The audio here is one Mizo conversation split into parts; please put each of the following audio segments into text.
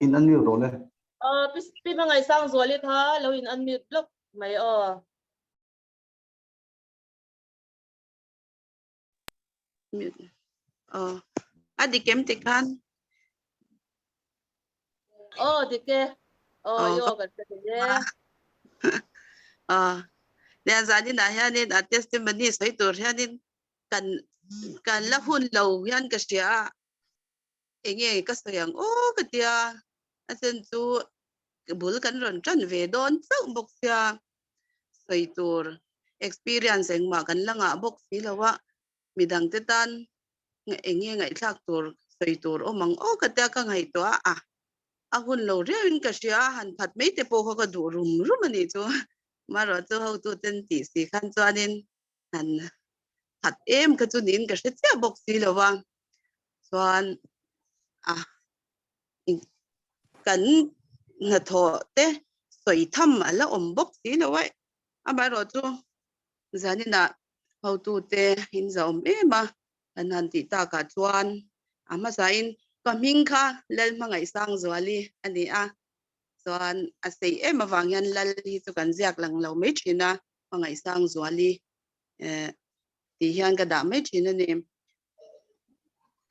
In unmute rawh le. Aw pi pi Hmangaihsangzuali kha lo in unmute lawk mai aw. Mute. Aw. A dik em ti khan? Aw dik e. Aw i aw kan hre thei e. Aw. Nia zanin ah hianin a testimony sawi tur hianin kan kan la hun lo hian ka hria a. Enge ka sawi ang aw ka tia. A chen chu bul kan rawn tan ve dawn chauh bawk sia. Sawi tur experience engmah kan la ngah bawk si lo a. Midangte tan enge ngaihthlak tur sawi tur awm ang aw ka tia ka ngaihtuah a. A hun lo riauin ka hria a, han phat mai te pawh kha ka duh rum rum a nih chu. Marawh chu hotuten tih si khan chuanin han phat em kha chu niin ka hre chiah bawk si lo va. Chuan a kan hnathawh te sawi tham a la awm bawk si lo a, amaherawh chu zaninah hotute in za awm em a, kan han tih takah chuan a hmasain ka hming kha Lalhmangaihsangzuali a ni a, chuan a sei em avang hian Lal hi chu kan ziak lang lo mai thin a, Hmangaihsangzuali eh tih hian ka dah mai thin a ni.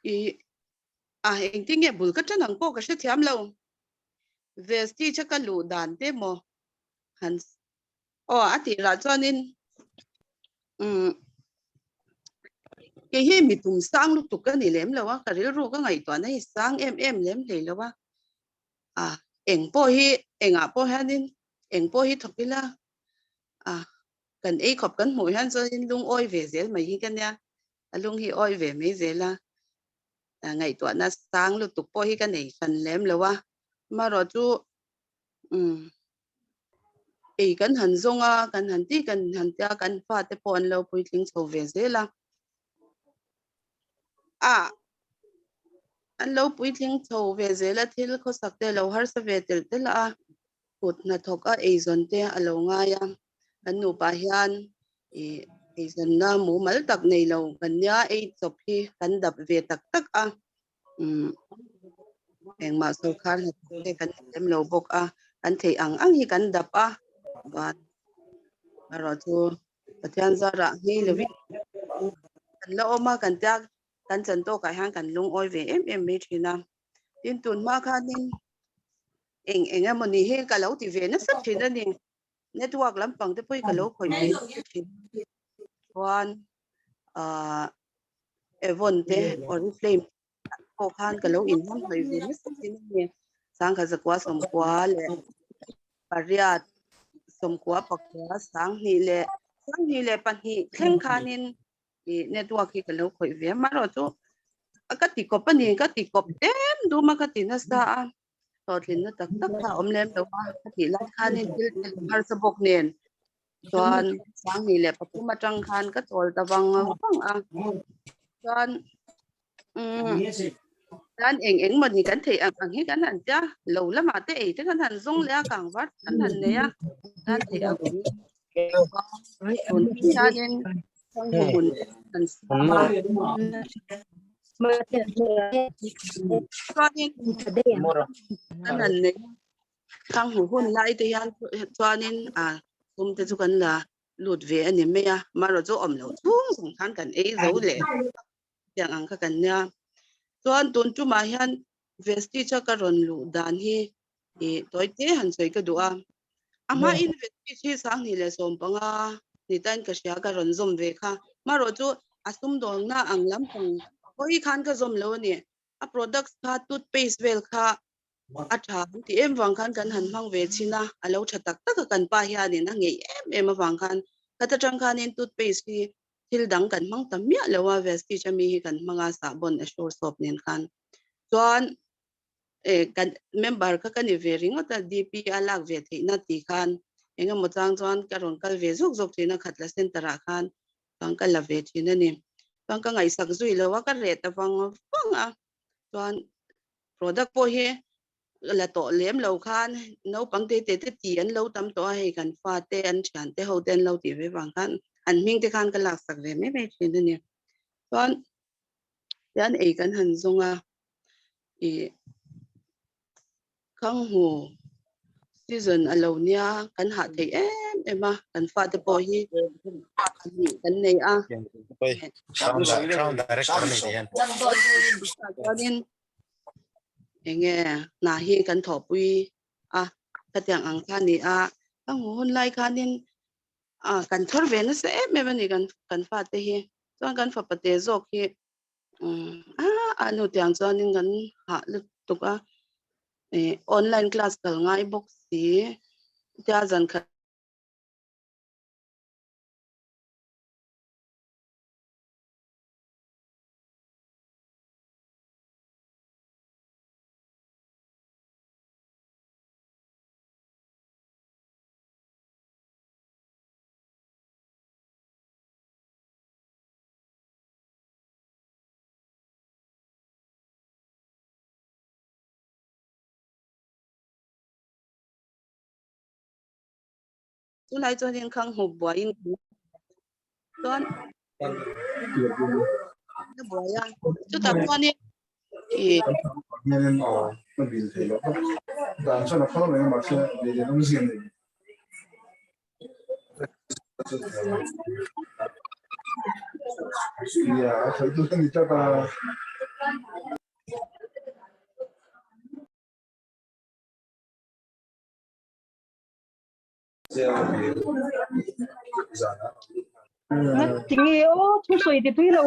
I a engtin nge bul ka tan ang pawh ka hrethiam lo. Vestige a ka luh dan te maw han aw a tih rah chuanin umm kei hi mi tum sang lutuk ka ni lem lo a, ka rilru ka ngaihtuahna hi sang em em lem hlei lo a, a eng pawh hi engah pawh hianin eng pawh hi thawk ila a kan ei khawp kan hmuh hian chuanin lungawi ve zel mai hi ka nia, a lung hi awi ve mai zel a, ngaihtuahna sang lutuk pawh hi ka nei hran lem lo a, amaherawh chu umm ei kan han zawng a, kan han ti kan han tia kan fate pawh an lo puitling chho ve zel a, a an lo puitling chho ve zel a thil khawsak te lo harsa ve telh telh a, kut hnathawk a eizawn te a lo ngai a, kan nupa hian ih eizawnna mumal tak nei lo kan nia ei chawp hi kan dap ve tak tak a umm engmah sorkar hnathawk te kan ni lem lo bawk a kan theih ang ang hi kan dap a van erawh chu Pathian zarah ngei lovin kan la awm a kan tia kan chan tawkah hian kan lungawi ve em em mai thin a tin tun hma khanin eng eng emawni hi ka lo ti ve nasa thin a ni. Network lampang te pawh hi ka lo khawih ve thin chuan ah Avon te Oriflame pawh khan ka lo inham hlawih ve nasa thin a ni. Sangkhat zakua sawmkua leh pariat sawmkua pakua sanghnih leh sanghnih leh pahnih thleng khanin ih network hi ka lo khawih ve a amaherawhchu ka ti kawp a ni ka ti kawp em dum a ka ti nasa a. hlawhtlinna tak tak kha a awm lem lo a, ka tih lai khanin thil te lo harsa bawk nen chuan sanghnih leh pathum atang khan ka chawl ta vang vang a chuan umm chuan eng eng mawni kan theih ang ang hi kan han tia lo lamah te ei te kan han zawng leh a kangvar kan han nei a chuan theih ang ang tun hianin hmun kan siam a. Chuanin kan han nei thang hmu hun lai te hian chuanin a sum te chu kan la lut ve a ni mai a marawh chu awm loh chhung zawng khan kan ei zo leh tiang ang kha kan nia chuan tun tumah hian vestige a ka rawn luh dan hi ih tawi te han sawi ka duh a a hmain vestige hi sanghnih leh 15 ni tain ka hria ka rawn zawm ve kha marawh chu a sumdawnna ang lampang pawh hi khan ka zawm lo a ni a products kha toothpaste vel kha a tha an tih em vang khan kan han hmang ve chhin a a lo tha tak tak a kan pa hianin a ngeih em em avang khan khata tang khanin toothpaste hi thil dang kan hmang ta miah lo a vestige ami hi kan hmang a sahbawn assure soap nen khan chuan eh kan member kha ka ni ve ringawt a DP a lak ve theihna tih khan engemaw chang chuan ka rawn kal ve zawk zawk thin a Khatla Centre ah khan chuan ka la ve thin a ni. Chuan ka ngaihsak zui lo a ka reh ta vang vang a chuan product pawh hi la tawh lem lo khan naupang te te te ti an lo tam tawh a hei kan fa te an thian te ho te an lo tih ve vang khan an hming te khan ka laksak ve mai mai thin a ni. Chuan tian ei kan han zawng a ih. Khanghu season a lo nia kan hah thei em em a kan fate pawh hi kan nei a. Chuanin enge hna hi kan thawhpui a khatiang ang kha ni a khanghu hun lai khanin a kan thawr ve nasa em em a ni kan kan fate hi chuan kan fapa te zawk hi a a nu tiang chuanin kan hah lutuk a ih online class kal ngai bawk si tia zan khat Chulai chuanin khang hmuh buaiin chuan ka buai a chutah chuanin ih Tinge aw thusawi ti tui lo.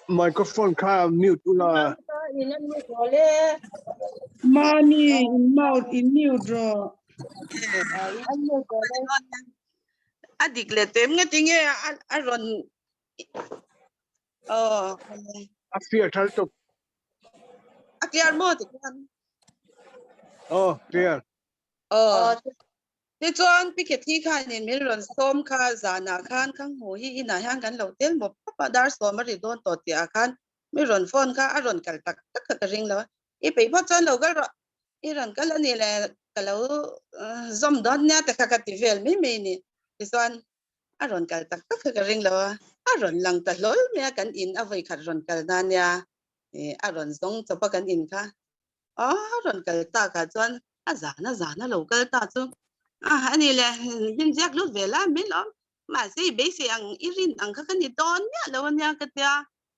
Microphone kha mute ula. Mani in mouth in mute rawh. A dik leh tem nge tinge a rawn aw A clear thal tuk. A clear maw ti khan. Oh, clear. Aw. Tichuan Pi Khethi khanin min rawn sawm kha zanah khan ka hmu hi inah hian kan lo tel mawp mawp a, dar sawm a ri dawn tawh tihah khan mi rawn phone kha a rawn kal tak tak kha ka ring lo a, i peih phawt chuan lo kal rawh, i rawn kal a nih leh ka lo zawm dawn nia te kha ka ti vel mai mai a ni. Tichuan a rawn kal tak tak kha ka ring lo a, a rawn lang ta hlawl mai a, kan in a vawi khat rawn kal na nia, a rawn zawng chawp a kan in kha. A rawn kal tak ah chuan a zan a zan a lo kal ta chu a ani le min ziak lut ve la mai lawm mahse i beisei ang i rin ang kha ka ni dawn miah lo ania ka tia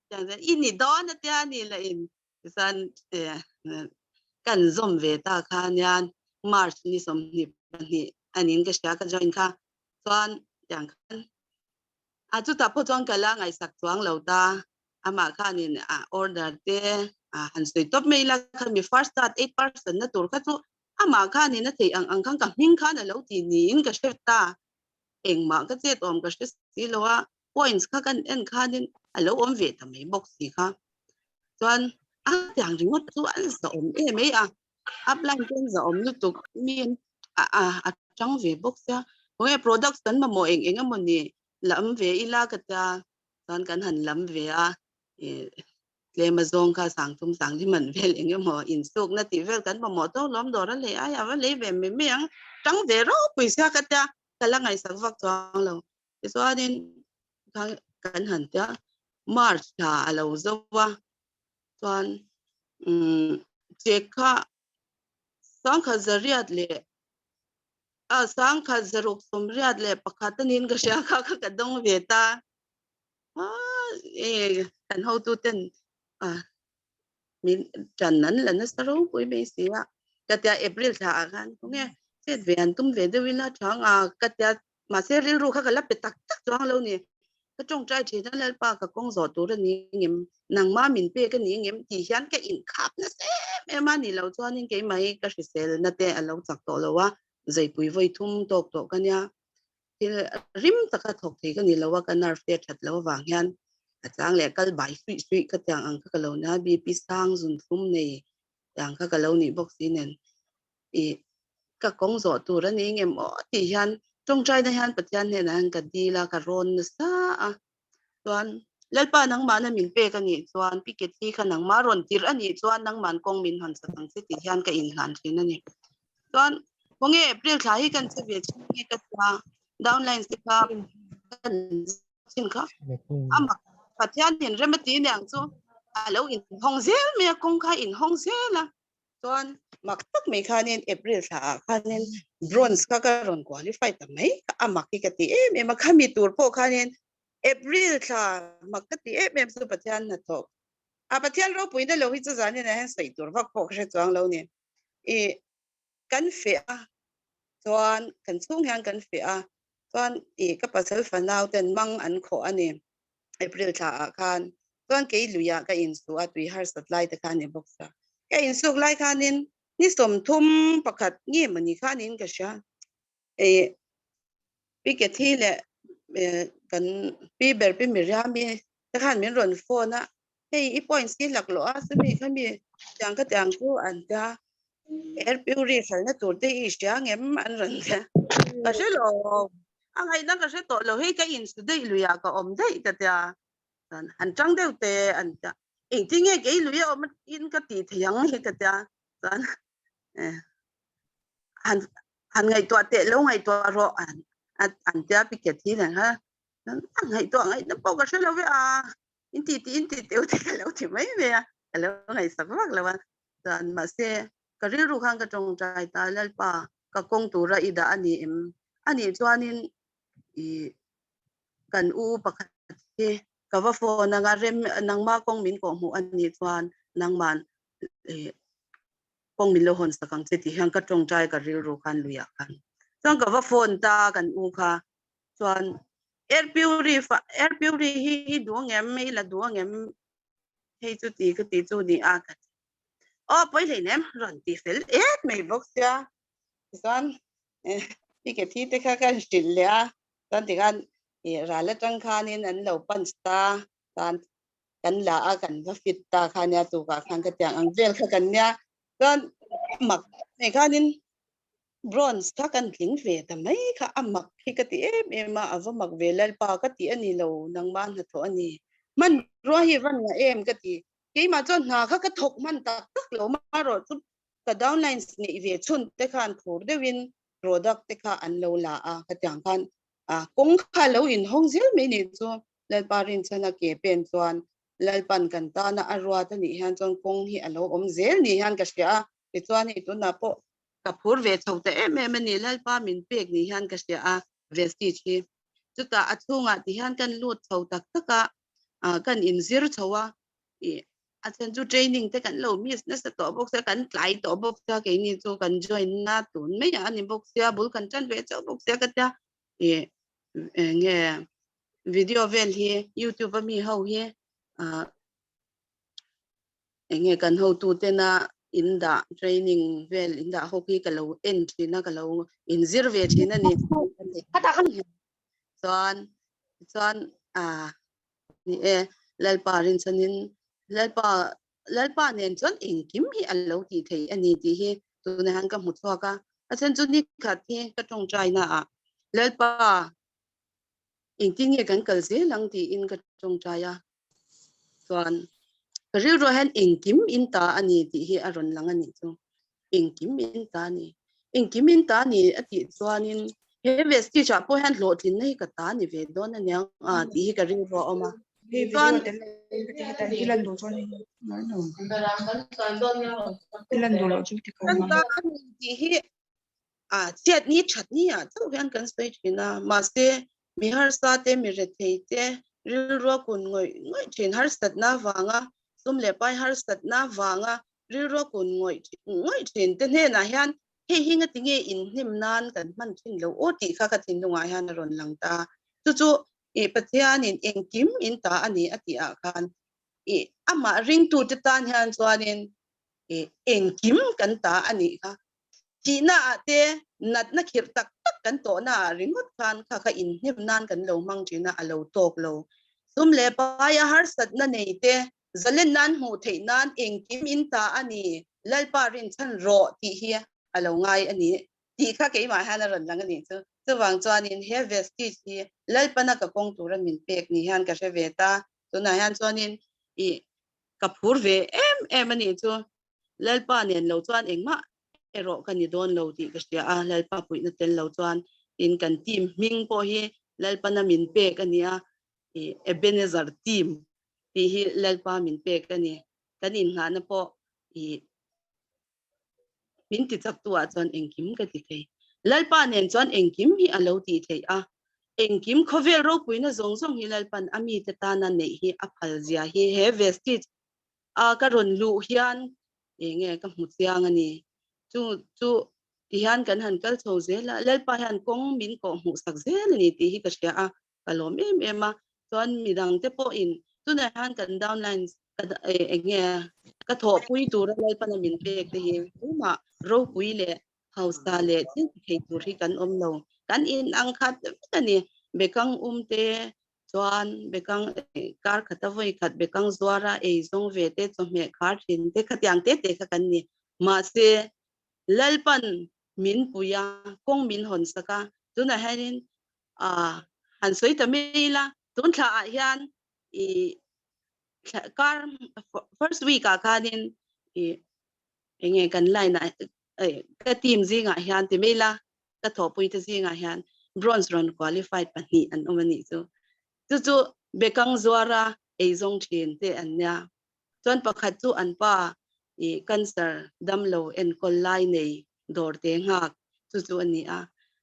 tiang chuan i ni dawn a tia ani la in tichuan kan zawm ve ta kha anian March ni 22 anin ka hria ka join kha chuan tiang khan a chutah pawh chuan ka la ngaihsak chuang lo ta. Amah khanin a order te a han sawi tawp mai ila kha mi first start 8% na tur kha chu amah khanin a theih ang ang khan ka hming khan a lo ti niin ka hre ta. Engmah ka chet awm ka hre si lo a, points kha kan en khanin a lo awm ve ta mai bawk si kha. Chuan a tiang ringawt chu an za awm em mai a, upline te an za awm lutuk mi a a tang ve bawk sia. Khawnge products kan mamawh eng eng emaw ni lam ve ila ka tia. Chuan kan han lam ve a, ih tlem a zawng kha sangthum sangli man vel eng emaw insukna tih vel kan mamawh tawk lawm dawr a lei ai a va lei ve mai mai ang, tang ve ropui sia ka tia ka la ngaihsak vak chuang lo. Tichuanin kan han tia March thla a lo zo a, chuan umm check kha sangkhat zariat leh a sangkhat zaruk sawmriat leh pakhat a niin ka hria kha kha ka dawng ve ta a e kan hotu ten a min tan an la nasa ropui mai si a ka tia April thla ah khan khawnge chet ve an tum ve deuh ila thang a ka tia mahse rilru kha ka la pe tak tak chuang lo ni ka tawngtai thin a Lalpa ka kawng zawh tur a ni ngem nangma min pek a ni ngem tih hian ka inkhap nasa em em a ni lo chuanin keimah hi ka hrisel na te a lo chak tawh lo a zaipui vawi thum tawk tawh ka nia thil rim taka thawk thei ka ni lo a ka nerve te a that lo avang hian a chang leh kal bai suih suih ka tiang ang kha ka lo nia BP sang zun thlum nei tiang kha ka lo nih bawk si nen ih ka kawng zawh tur a ni ngem aw tih hian tawngtaina hian Pathian hnenah hian ka dil a ka rawn nasa a chuan Lalpa nangmahna min pek a nih chuan Pi Ketli kha nangmah rawn tirh a nih chuan nangman kawng min hawn sak ang che tih hian ka inhlan thin a ni chuan. Khawnge April thla hi kan che ve chin nge ka tia downlines te kha kan chin kha ama Pathian in rem a ti niang chu a lo inhawng zel mai a kawng kha inhawng zel a chuan mak tak mai khanin April thla ah khanin bronze kha ka rawn qualify ta mai kha a mak hi ka ti em em a khami tur pawh khanin April thla mak ka ti em em chu Pathian hnathawk a Pathian ropuina lo hi chu zanin ah hian sawi tur vak pawh ka hre chuang lo ni i kan feh a chuan kan chhung hian kan feh a chuan i ka pasal fanau ten mang an khawh a ni April thla ah khan chuan kei luiah ka insuh a tui harsat lai te kha a ni bawk sa ka insuk lai khanin ni 31 nge mawni khanin ka hria i Pi Kethi leh kan Pi ber Pi Miriami te khan min rawn phone a hei i points hi lak loh a chumi khami tiang ka tiang chu an tia air purify hralhna tur te i hria ngem an rawn tia ka hre lo a ngaihna ka hre tawh lo hei ka insu daih luiah ka awm daih ka tia chuan han tang deuh te an tia engtin nge kei lui a awm in ka tih thei ang hi ka tia chuan han han ngaihtuah teh lo ngaihtuah rawh an an tia piket hi nen kha a ngaihtuah ngaihna pawh ka hre lo ve a in ti ti in ti teu te ka lo ti mai mai a ka lo ngaihsak vak lo a chuan mahse ka rilru khan ka tawngtai ta lalpa ka kawng tura i dah a ni em anih chuanin i kan u pakhat hi ka va phone anga rem nangma kawng min kawh hmuh a nih chuan nangman kawng min lo hawn sak ang che tih hian ka tawngtai ka rilru khan luiah khan chuan ka va phone ta kan u kha chuan air purify air purify hi i duh angem i la duh angem hei chu ti ka ti chu ni a ka ti aw pawi hlei nem rawn ti fel et mai bawk sia tichuan i ke thi te kha kan hrilh leh a chuan tikhan i ral atang khanin an lo punch ta chuan kan la a kan va fit ta kha nia tukah khan ka tiang ang vel kha kan nia chuan mak nei khanin bronze kha kan tling ve ta mai kha a mak hi ka ti em em a a va mak ve lalpa ka ti a ni lo nangmah hnathawh a ni hmanrua hi van nga em ka ti keimah chuan hna kha ka thawk hman tak tak lo marawh chu ka downlines neih ve chhun te khan phur deuhin product te kha an lo la a ka tiang khan a kawng kha lo inhawng zel mai ni chu Lalpa rinchhan a ke pen chuan Lalpan kan tana a ruat a nih hian chuan kawng hi a lo awm zel ni hian ka hria a, tichuan hei tunah pawh ka phur ve chho ta em em a ni, Lalpa min pek ni hian ka hria a, Vestige hi. Chutah a chhungah ti hian kan lut chho tak tak a, kan inzir chho a, ih a then chu training te kan lo miss nasa tawh bawk sia, kan tlai tawh bawk sia, keini chu kan join na tun mai a ni bawk sia, bul kan tan ve chauh bawk sia ka tia, ih eng nge video vel hi youtube a mi ho hi ah eng nge kan hotu tena in dah training vel in dah ho hi ka lo en thin a ka lo in zir ve thin a ni chuan chuan ah ni e lalpa rinchhanin lalpa lalpa nen chuan engkim hi a lo tih theih a ni tih hi tunah hian ka hmu chhuak a a then chu ni khat hi ka tawngtai na ah lalpa engtin nge kan kal zel ang tiin ka tawngtai a chuan ka rilru hian engkim in ta a ni tih hi a rawn lang a nih chu engkim in ta a ni engkim in ta a ni a tih chuanin he vestige ah pawh hian hlawhtlinna hi ka ta ni ve dawn a niang a tih hi ka rilru a awm a chuan kan ta a ni tih hi a chhiat ni that ni ah chauh hian kan sawi thin a mahse mi harsa te mi rethei te rilrua kun ngawih ngawih thin harsatna vanga sum leh pai harsatna vanga rilrua kun ngawih ngawih thin te hnenah hian hei hi ngati nge inhnem nan kan hman thin lo aw tih kha ka thinlungah hian a rawn lang ta chu chu i Pathianin engkim in ta a ni a tih ah khan i amah ringtute tan hian chuanin i engkim kan ta a nih kha Thihna ah te natna khirh tak tak kan tawhna ah ringawt khan kha kha inhnem nan kan lo hmang thin a, a lo tawk lo. Sum leh pai a harsatna nei te zalen nan hmuh theih nan engkim in ta a ni, Lalpa rinchhan rawh tih hi a lo ngai a ni tih kha keimah hian a rawn lang a nih chu. Chuvang chuanin he Vestige hi Lalpana ka kawng tura min pek ni hian ka hre ve ta. Tunah hian chuanin ih ka phur ve em em a nih chu. Lalpa nen lo chuan engmah erawh ka ni dawn lo tih ka hria a, Lalpa puihna tel lo chuan tin kan team hming pawh hi Lalpana min pek a ni a, ih Ebenezer team tih hi Lalpa min pek a ni. Kan inngahna pawh ih min ti chak tu ah chuan engkim ka ti thei. Lalpa nen chuan engkim hi a lo tih theih a, engkim khawvel ropuina zawng zawng hi Lalpan a mite tana neih hi a phal zia hi he Vestige a ka rawn luh hian enge ka hmu chiang a ni. Chu chu ti hian kan han kal chho zel a, Lalpa hian kawng min kawh hmuh sak zel a ni tih hi ka hria a, ka lawm em em a. Chuan midang te pawhin tunah hian kan downlines ka enge ka thawhpui tura Lalpana min pek te hi tumah ropui leh hausa leh thil ti thei tur hi kan awm lo. Kan in ang khat vek a ni. Bekang um te chuan bekang kar khata vawi khat bekang zuara ei zawng ve te chawhmeh khar thin te khatiang te te kha kan ni. Mahse Lalpan min pui a, kawng min hawn sak a, tunah hianin han sawi ta mai ila tun thla ah hian i kar first week ah khanin i enge kan line ah ka team zingah hian ti mai ila ka thawhpui te zingah hian bronze rawn qualified pahnih an awm a nih chu. Chu chu bekang zuara eizawng thin te an nia. Chuan pakhat chu an pa i cancer damlo enkawl lai nei dawr te nghak chu chu a ni a.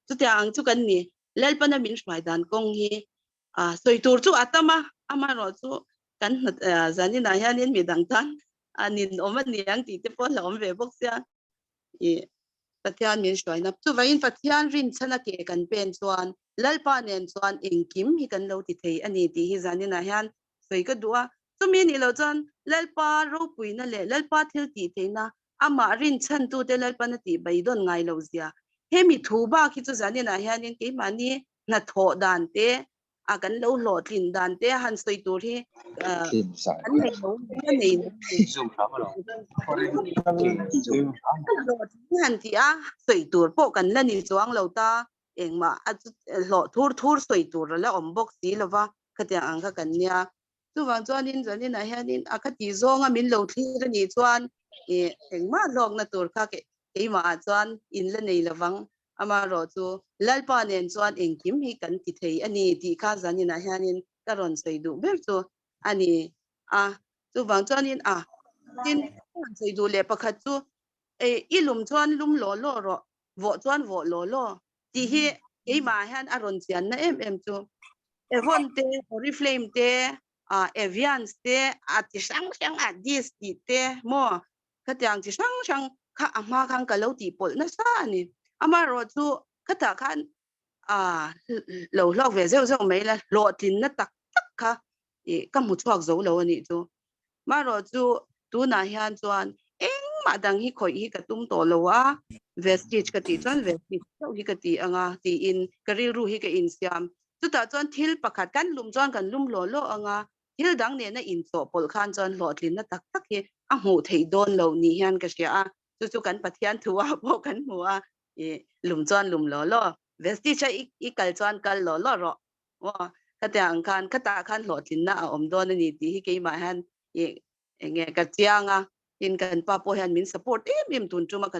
Chutiang ang chu kan ni. Lalpana min hruai dan kawng hi a sawi tur chu a tam a, amaherawh chu kan zaninah hianin midang tan a ninawm a ni ang tih te pawh a hlauhawm ve bawk sia. I Pathian min hruaina chuvangin Pathian rinchhana ke kan pen chuan Lalpa nen chuan engkim hi kan lo ti thei a ni tih hi zaninah hian sawi ka duh a. Chumi nih loh chuan Lalpa ropuina leh Lalpa thil tih theihna amah rinchhantute Lalpan a tih beidawn ngai loh zia. Hemi thu bak hi chu zaninah hianin keimahni hnathawh dan te a kan lo hlawhtlin dan te han sawi tur hi kan nei lo a nei lo han ti a sawi tur pawh kan la ni chuang lo ta engmah a hlawh thur thur sawi tur a la awm bawk si lova khatiang ang kha kan nia chuvang chuanin zaninah hianin a khati zawnga min lo thlir a nih chuan ih engmah hlawkna tur kha keimahah chuan in la nei lovang Amaherawh chu Lalpa nen chuan engkim hi kan ti thei a ni tih kha zaninah hianin ka rawn sawi duh ber chu a ni a. Chuvang chuanin a tin ka rawn sawi duh leh pakhat chu ei i lum chuan lum law law rawh, vawh chuan vawh law law tih hi keimahah hian a rawn chianna em em chu. Avon te, Oriflame te, Evians te, a ti hrang hrang a dis tih te maw Khatiang chi hrang hrang kha a hma khan ka lo tih pawlh nasa a ni. Amaherawh chu khatah khan lo hlawk ve zeuh zeuh mai la, hlawhtlinna tak tak kha ih ka hmu chhuak zo lo a nih chu. Amaherawh chu tunah hian chuan engmah dang hi khawih hi ka tum tawh lo a, Vestige ka tih chuan Vestige chauh hi ka ti ang a tiin ka rilru hi ka insiam. Chutah chuan thil pakhat kan lum chuan kan lum hlawh hlawh ang a, Thil dang nena inchawhpawlh khan chuan hlawhtlinna tak tak hi a hmuh theih dawn lo ni hian ka hria a, chu chu kan Pathian thu ah pawh kan hmu a, i lum chuan lum law law, Vestige a i kal chuan kal law law rawh aw, khatiang ang khan khatah khan hlawhtlinna a awm dawn a ni tih hi keimah hian i enge ka chiang a, tin kan pa pawh hian min support em em tun tum a ka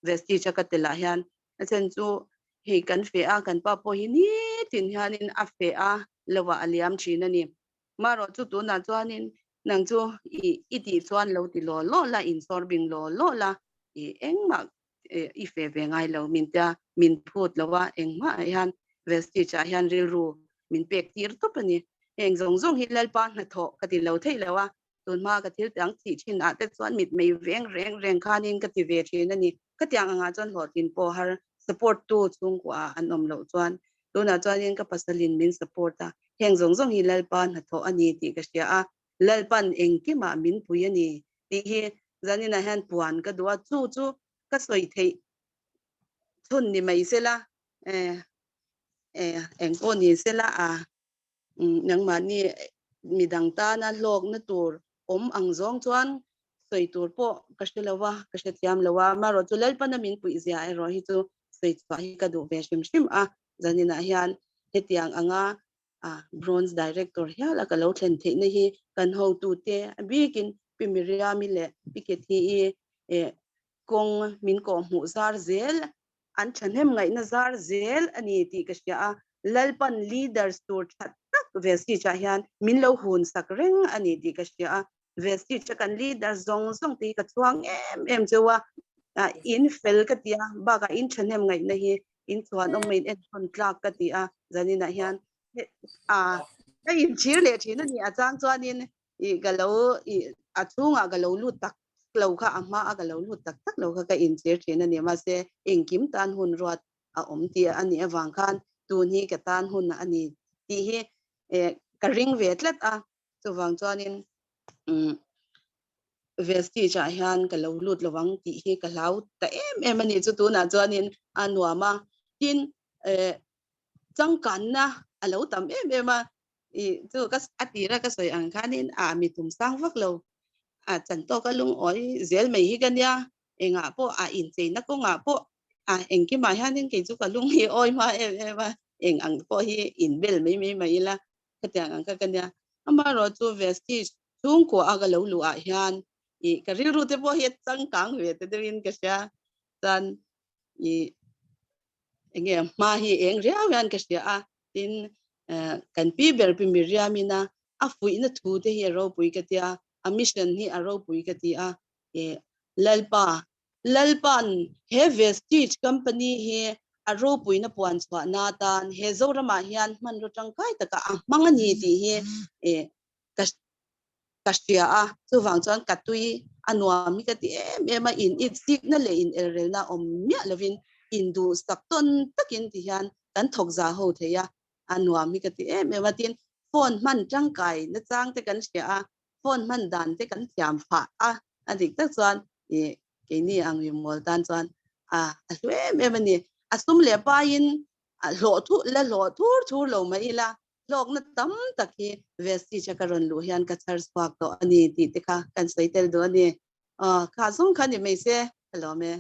Vestige a ka tel ah hian A then chu hei kan feh a, kan pa pawh hi nitin hianin a feh a, lovah a liam thin a ni. Marawh chu tunah chuanin nang chu i i tih chuan lo ti law law la, insawr bing law law la, i engmah i feh ve ngai lo min tia min phut lo a, engmah ah hian Vestige ah hian rilru min pek tir tawp a ni. Heng zawng zawng hi Lalpa hnathawh ka ti lo theih lo a, Tunhma ka thil tiang thih thin ah te chuan mitmei veng reng reng khanin ka ti ve thin a ni. Khatiang angah chuan hlawhtlin pawh har support tu chhungkua ah an awm loh chuan tunah chuanin ka pasalin min support a, heng zawng zawng hi Lalpa hnathawh a ni tih ka hria a, Lalpan engkimah min pui a ni tih hi zaninah hian puan ka duh a, chu chu ka sawi theih chhun ni mai sela, eh eh engpawh ni sela a. Nangmahni midang tana hlawkna tur awm ang zawng chuan sawi tur pawh ka hre lo a, ka hrethiam lo a. Amaherawh chu Lalpana min puih zia erawh hi chu sawi chhuah hi ka duh ve hrim hrim a. Zaninah hian hetiang anga Bronze Director hial a ka lo thlen theihna hi kan hotute a bikin Pi Miriam-i leh Pi Kethy-i. kawng min kawhhmuh zar zel, an thahnem ngaihna zar zel a ni tih ka hria a, Lalpan leaders tur that tak Vestige ah hian min lo hun sak reng a ni tih ka hria a, Vestige a kan leaders zawng zawng te hi ka chuang em em cheu a, in fel ka ti a, bakah in thahnem ngaihna hi in chhuanawm a in enkawn tlak ka ti a, zaninah hian a ka inchhir leh thin a ni a chang chuanin i ka lo i a chhungah ka lo lut tak lo kha a hma a ka lo lut tak tak lo kha ka inchhir thin a ni mahse engkim tan hun ruat a awm tih a nih avang khan tun hi ka tan hun a ni tih hi ka ring ve tlat a chuvang chuanin umm Vestige ah hian ka lo lut lovang tih hi ka hlau ta em em a ni chu tunah chuanin a nuam a tin eh changkanna a lo tam em em a i chu ka a tira ka sawi ang khanin a mi tum sang vak lo a chan tawka lungawi zel mai hi ka nia engah pawh a incheina kawngah pawh a engkimah hianin kei chu ka lung hi awi hma em em a eng ang pawh hi inbel mai mai mai ila khatiang ang kha ka nia amaherawh chu Vestige chhungkua a ka lo luh ah hian i ka rilru te pawh hi a changkang ve ta deuhin ka hria chuan i enge hma hi eng riau hian ka hria a tin kan pi ber pi Miriam-in a a fuihna thu te hi a ropui ka tia a mission hi a ropui ka ti a e Lalpa Lalpa'n he Vestige company hi a ropuina puan chhuahna atan he Zoramah hian hmanraw tangkai taka a hmang a ni tih hi e ka ka hria a, chuvang chuan ka tui a nuam hi ka ti em em a, in itsikna leh in elrelna awm miah lovin induhsak tawn takin ti hian kan thawk za ho thei a, a nuam hi ka ti em em a, tin phone hman tangkai na chang te kan hria a, phone hman dan te kan thiam fah a, a dik tak chuan ih keini ang rimmawl tan chuan a a hlu em em a ni, a sum leh paiin a hlawh thu la hlawh thur thur lo mai ila hlawkna tam tak hi Vestige a ka rawn luh hian ka chhar chhuak tawh a ni tih te kha kan sawi tel duh a ni. Aw kha zawng kha ni mai se ka lawm e.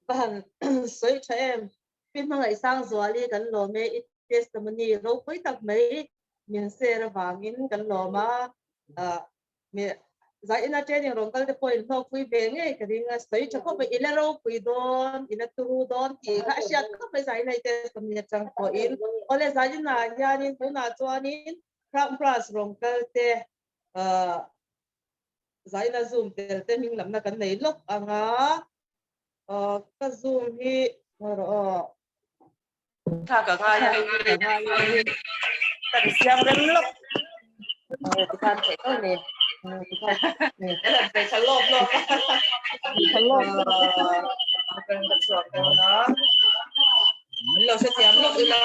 Ka han sawi tha em? Pi Hmangaihsangzuali kan lawm e, i testimony ropui tak mai min share avangin kan lawm a. Zaina training rawn kal te pawh in hlawkpui ve ngei ka ring a, sawi tha khawp mai, i la ropui dawn, i la turu dawn tih kha a hriat khawp mai Zaina i testimony atang pawhin. Awle Zaina hianin tunah chuanin Crown Plus rawn kal te Zaina zoom tel te hming lamna kan nei lawk ang a, ka zoom hi rawh aw. Tha ka ngai a, ka ngai a, kan siam rem lawk. Tikhan theih tawh ni. Tha lawp lawp. Tha lawp lawp. Kan ka chhuak dawn a. Min lo hrethiam lawk ila.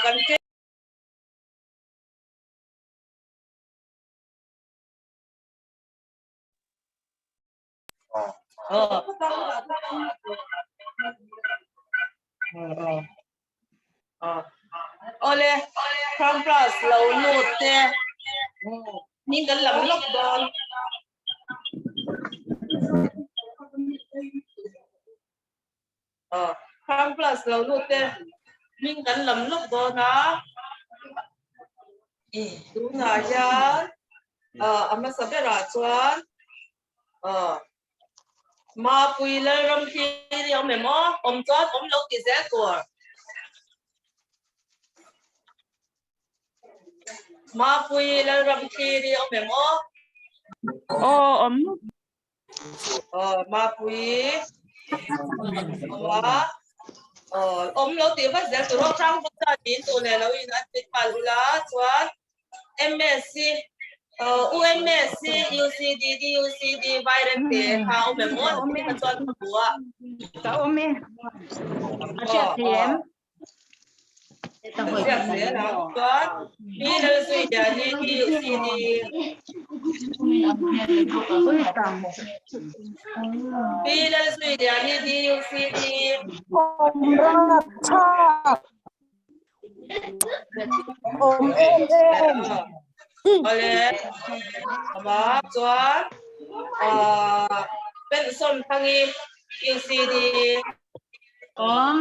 Kan Awle, Crown Plus lo lut te hming kan lam lawk dawn. Crown Plus lo lut te hming kan lam lawk dawn a. Tunah hian a hmasa berah chuan Mapui Lalram thlir hi a awm em aw? Awm chuan awm lo ti zel tur. Mapui Lalram thlir hi a awm em aw? Aw awm. Aw Mapui awm a. Aw awm lo tih vat zel tur aw. Hrang vawta tin tu leh lo in an ti nghal ula chuan MSc UMSc UCD DUCD virus te kha awm em aw ti kha chuan ka hmu a. Ka awm e. A hriat thei em? A hriat zel ang chuan Pi Lalzuiliani DUCD. Pi Lalzuiliani DUCD. Awm rapthlak. Awm em em. Awle. Ama chuan pension thangi UCD. Awm.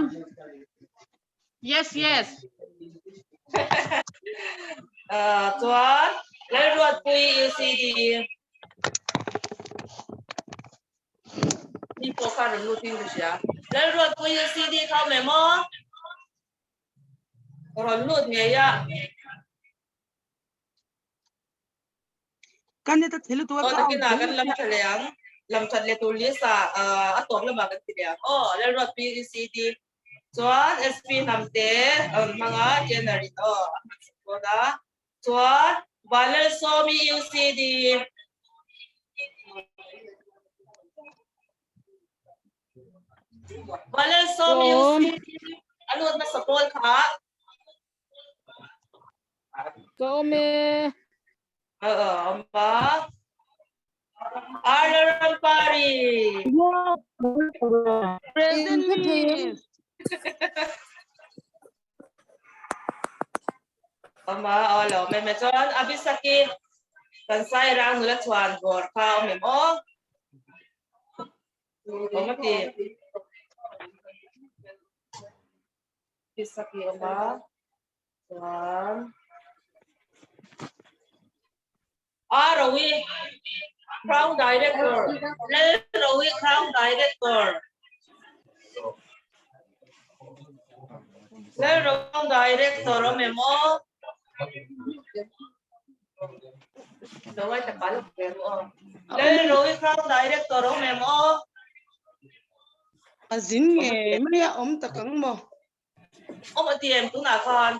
Yes, yes. Chuan Lalruatpui UCD. UCD kha awm em aw? Rawn lut ngei a. Kan ni ta thil tu a ka nakinah kan lam tha leh ang. Lam that leh tur list ah a tawp lamah kan ti leh ang aw. Lalruat PECD chuan SP Hnamte a rawn hmang a, Jenner in aw a hman sak dawn a. Chuan Vanlalsawmi UCD Vanlalsawmi UCD a lut hmasa pawl kha. Ka awm e. Awm a. Arlarampari. Present miss. Awm a, aw lo awm em e. Chuan Abisaki kan Sairang nula chhuan bawr kha awm em aw? Awm a ti. Abisaki awm a. Chuan Arowi Crown Director Lalrowi Crown Director Lalrowi Crown Director awm em aw? Lo ngai ta pal ve ru aw. Lalrowi Crown Director awm em aw? A zin ngei mai a awm tak ang maw? Awm a ti em tunah khan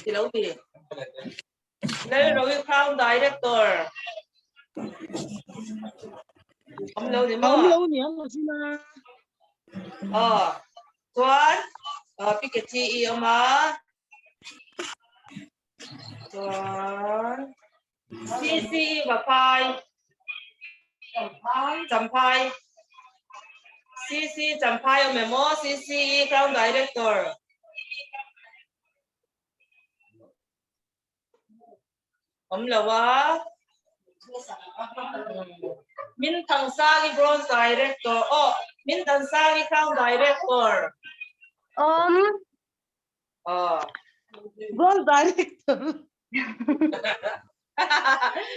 ti lo ti Lalrowi Crown Director awm lo ni maw Awm lo ni ang a zin a. Aw chuan Piketty i awm a chuan CC Vaphai Champhai CC Champhai awm em aw CCE Crown Director awm lo a Min Thangsagi Bronze Director aw Min Thangsagi Crown Director Awm. Aw. Bronze Director.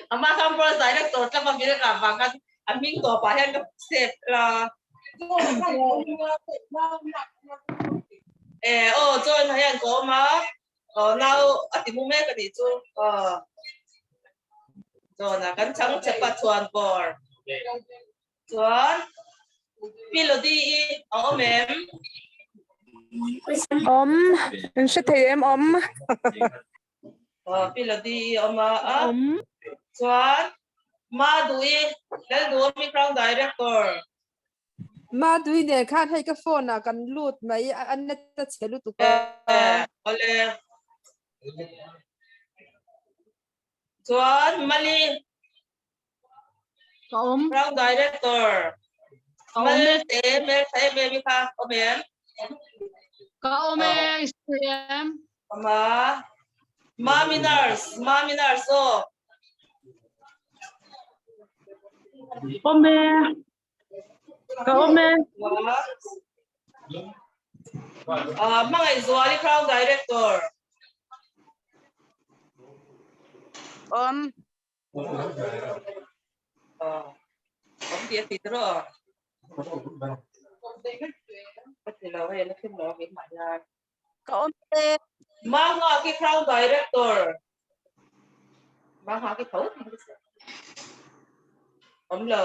Ama khan Bronze Director tlama min a vang khan a hming tawpah hian ka save la. Eh aw chuan hian ka awm a. Aw nau a ti mu mek a nih chu. Aw. Chuan a kan chhang chepa chuan bawr. Chuan Pi Lodi i a awm em? Awm. In hre thei em awm? Aw, Pi Lodi i a awm a. Awm. Chuan Madui, Lalduhawmi Crown Director. Madui nen khan hei ka phone ah kan lut mai a net a chhe lutuk a. Awle. Chuan Mali Ka awm. Crown Director. Ka awm e. Malte, Mel tha em em i kha awm em? Ka awm e, i sawi em? Awm a. Mami Nurse, Mami Nurse aw. Awm e. Ka awm e. Ah, Hmangaihzuali Crown Director. Awm. Awm tih a ti tawh. Ka ti lo hei la thim lo min mah hian. Ka awm e. Manga ki Crown Director. Manga ki tho. Awm lo.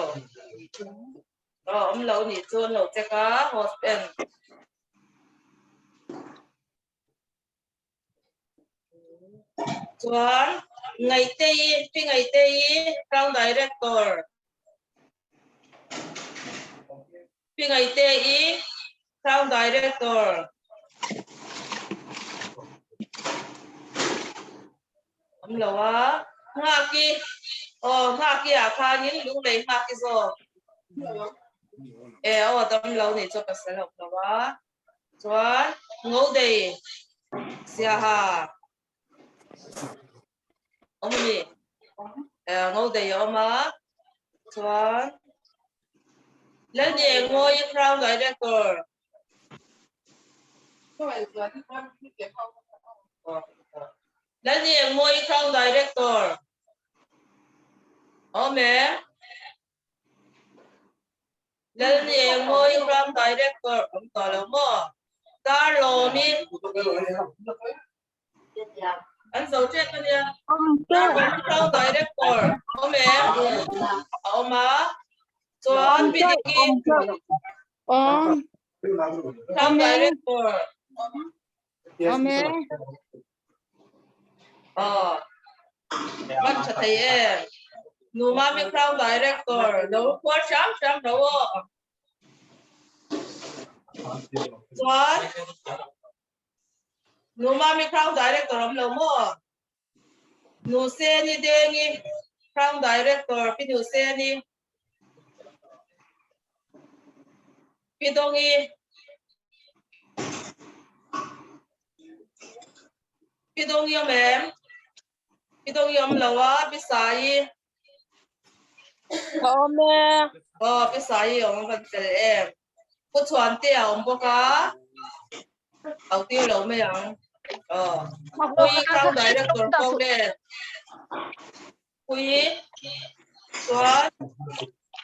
Awm lo nih chuan lo check a host en. Chuan Ngaihtei, Pi Ngaihtei, Crown Director. Pi Ngaihtei, Crown Director. Awm lo a, Nghaki, aw Nghaki ah khanin Lunglei Nghaki zawk. E aw dam lo nih chu pasal a awm lo a. Chuan Ngodei Siaha awm a ni. Ngodei a awm a. Chuan Lalni Engawi Crown Director. Lalni Engawi Crown Director. Awm em? Lalni Engmawi Crown Director awm tawh lo maw? Darlawmi an zo tep a nia. Darlawmi Crown Director awm em? A awm a. Chuan Bidiki Awm. Crown Director Awm e. Aw. Van tha thei em. Nu Mami Crown Director lo khuar hram hram lo aw. Chuan Nu Mami Crown Director awm lo maw? Nu Seni Dengi Crown Director Pi Nu Seni Pi Dongi Pi Dongi awm em? Pi Dongi awm lo a, Pi Saii. Ka awm e. Aw, Pi Saii awm a van fel em. Pu Chhuantea awm bawk a, au tir lo mai ang. Aw, Pui Crown Director Pawlen. Pui chuan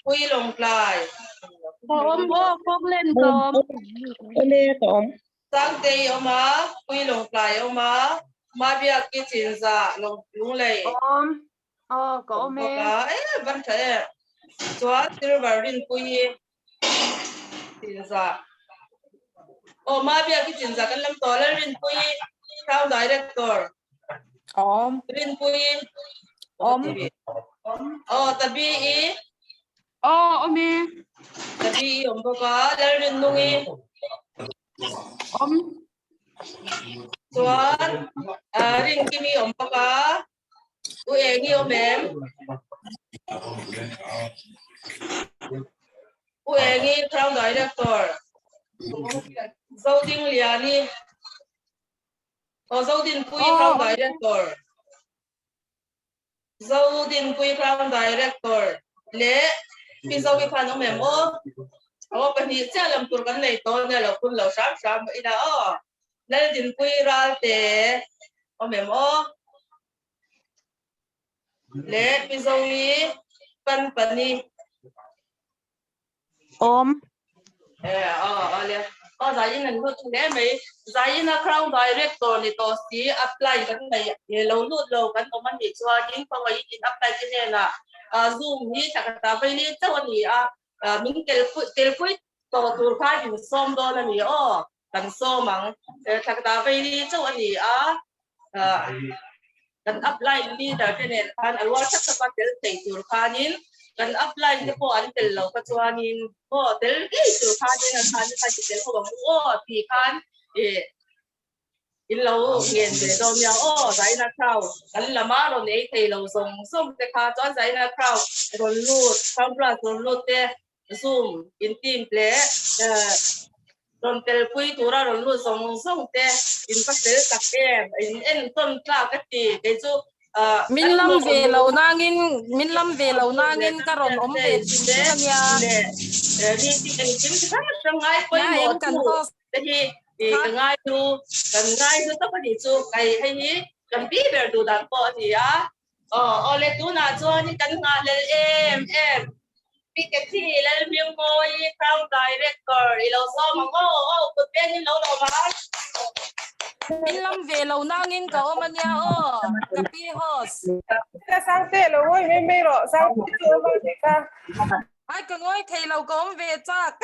Pui Lawngtlai. Ka awm aw, Kawklen ka awm. Awm e, ka awm. Sangtei awm a, Pui Lawngtlai awm a, Mabiaki Chinza Lunglei. Awm. Aw, ka awm e. E, van tha e. Chuan Silver Rinpuii Chinza. Aw, Mabiaki Chinza kan lam tawh Lalrinpuii Crown Director. Awm. Rinpuii. Awm. Aw, Tabi i. Aw, awm e. Tabi i awm bawk a, Lalrinnungi. Awm. Chuan, Rinkimi awm bawk a, U eng i awm em? U eng i Crown Director. Zoding Liani. Aw Zodinpui Crown Director. Zodinpui Crown Director leh Pi Zovi khan awm em aw? Aw pahnih chiah lam tur kan nei tawh nia lo phun lo hram hram ila aw. Laldinpui Ralte awm em aw? Leh Pi Zovi Panpani. Awm. E aw aw le. Aw Zaiin an lut hle mai. Zaiin a Crown Director ni tawh si apply kan nei e lo lut lo kan awm a nih chuanin khawngaih in apply te hnenah Zoom hi thla khat ah vaili chauh a ni a min telpui tawh tur khan insawm dawn a ni aw. Kan sawm ang. Thla khat ah vaili chauh a ni a kan upline leader te nen khan a rual thap thap a tel thei tur khanin kan upline te pawh an tel lo kha chuanin aw tel ngei tur khanin an khan khan i tel ho ang u aw tih khan ih in lo ngen ve dawn nia aw Zaina Crowd kan lama rawn ei thei lo zawng zawng te kha chuan Zaina Crowd rawn lut Crown Plus rawn lut te Zoom in team leh rawn telpui tura rawn lut zawng zawng te in va fel tak em in entawn tlak a ti kei chu Min lam ve lo nangin min lam ve lo nangin ka rawn awm ve thin thin a nia. Meeting engkim chi hrang hrang ngai pawimawh kan chu host te hi ka ngai chu kan ngai chu tak a nih chu kai hei hi kan pi ber duh dan pawh a ni a. Aw awle tunah chuanin kan nghahhlel em em. Pi Cathy Lalhmingmawii Crown Director i lo sawm ang aw aw kut pengin lo lawm a. Min lam ve lo nangin ka awm a nia aw ka pi host. Ka Sangte lo ngawi mai mai rawh Sangte chu awm ang tih kha. Ai ka ngawi thei lo ka awm ve chak.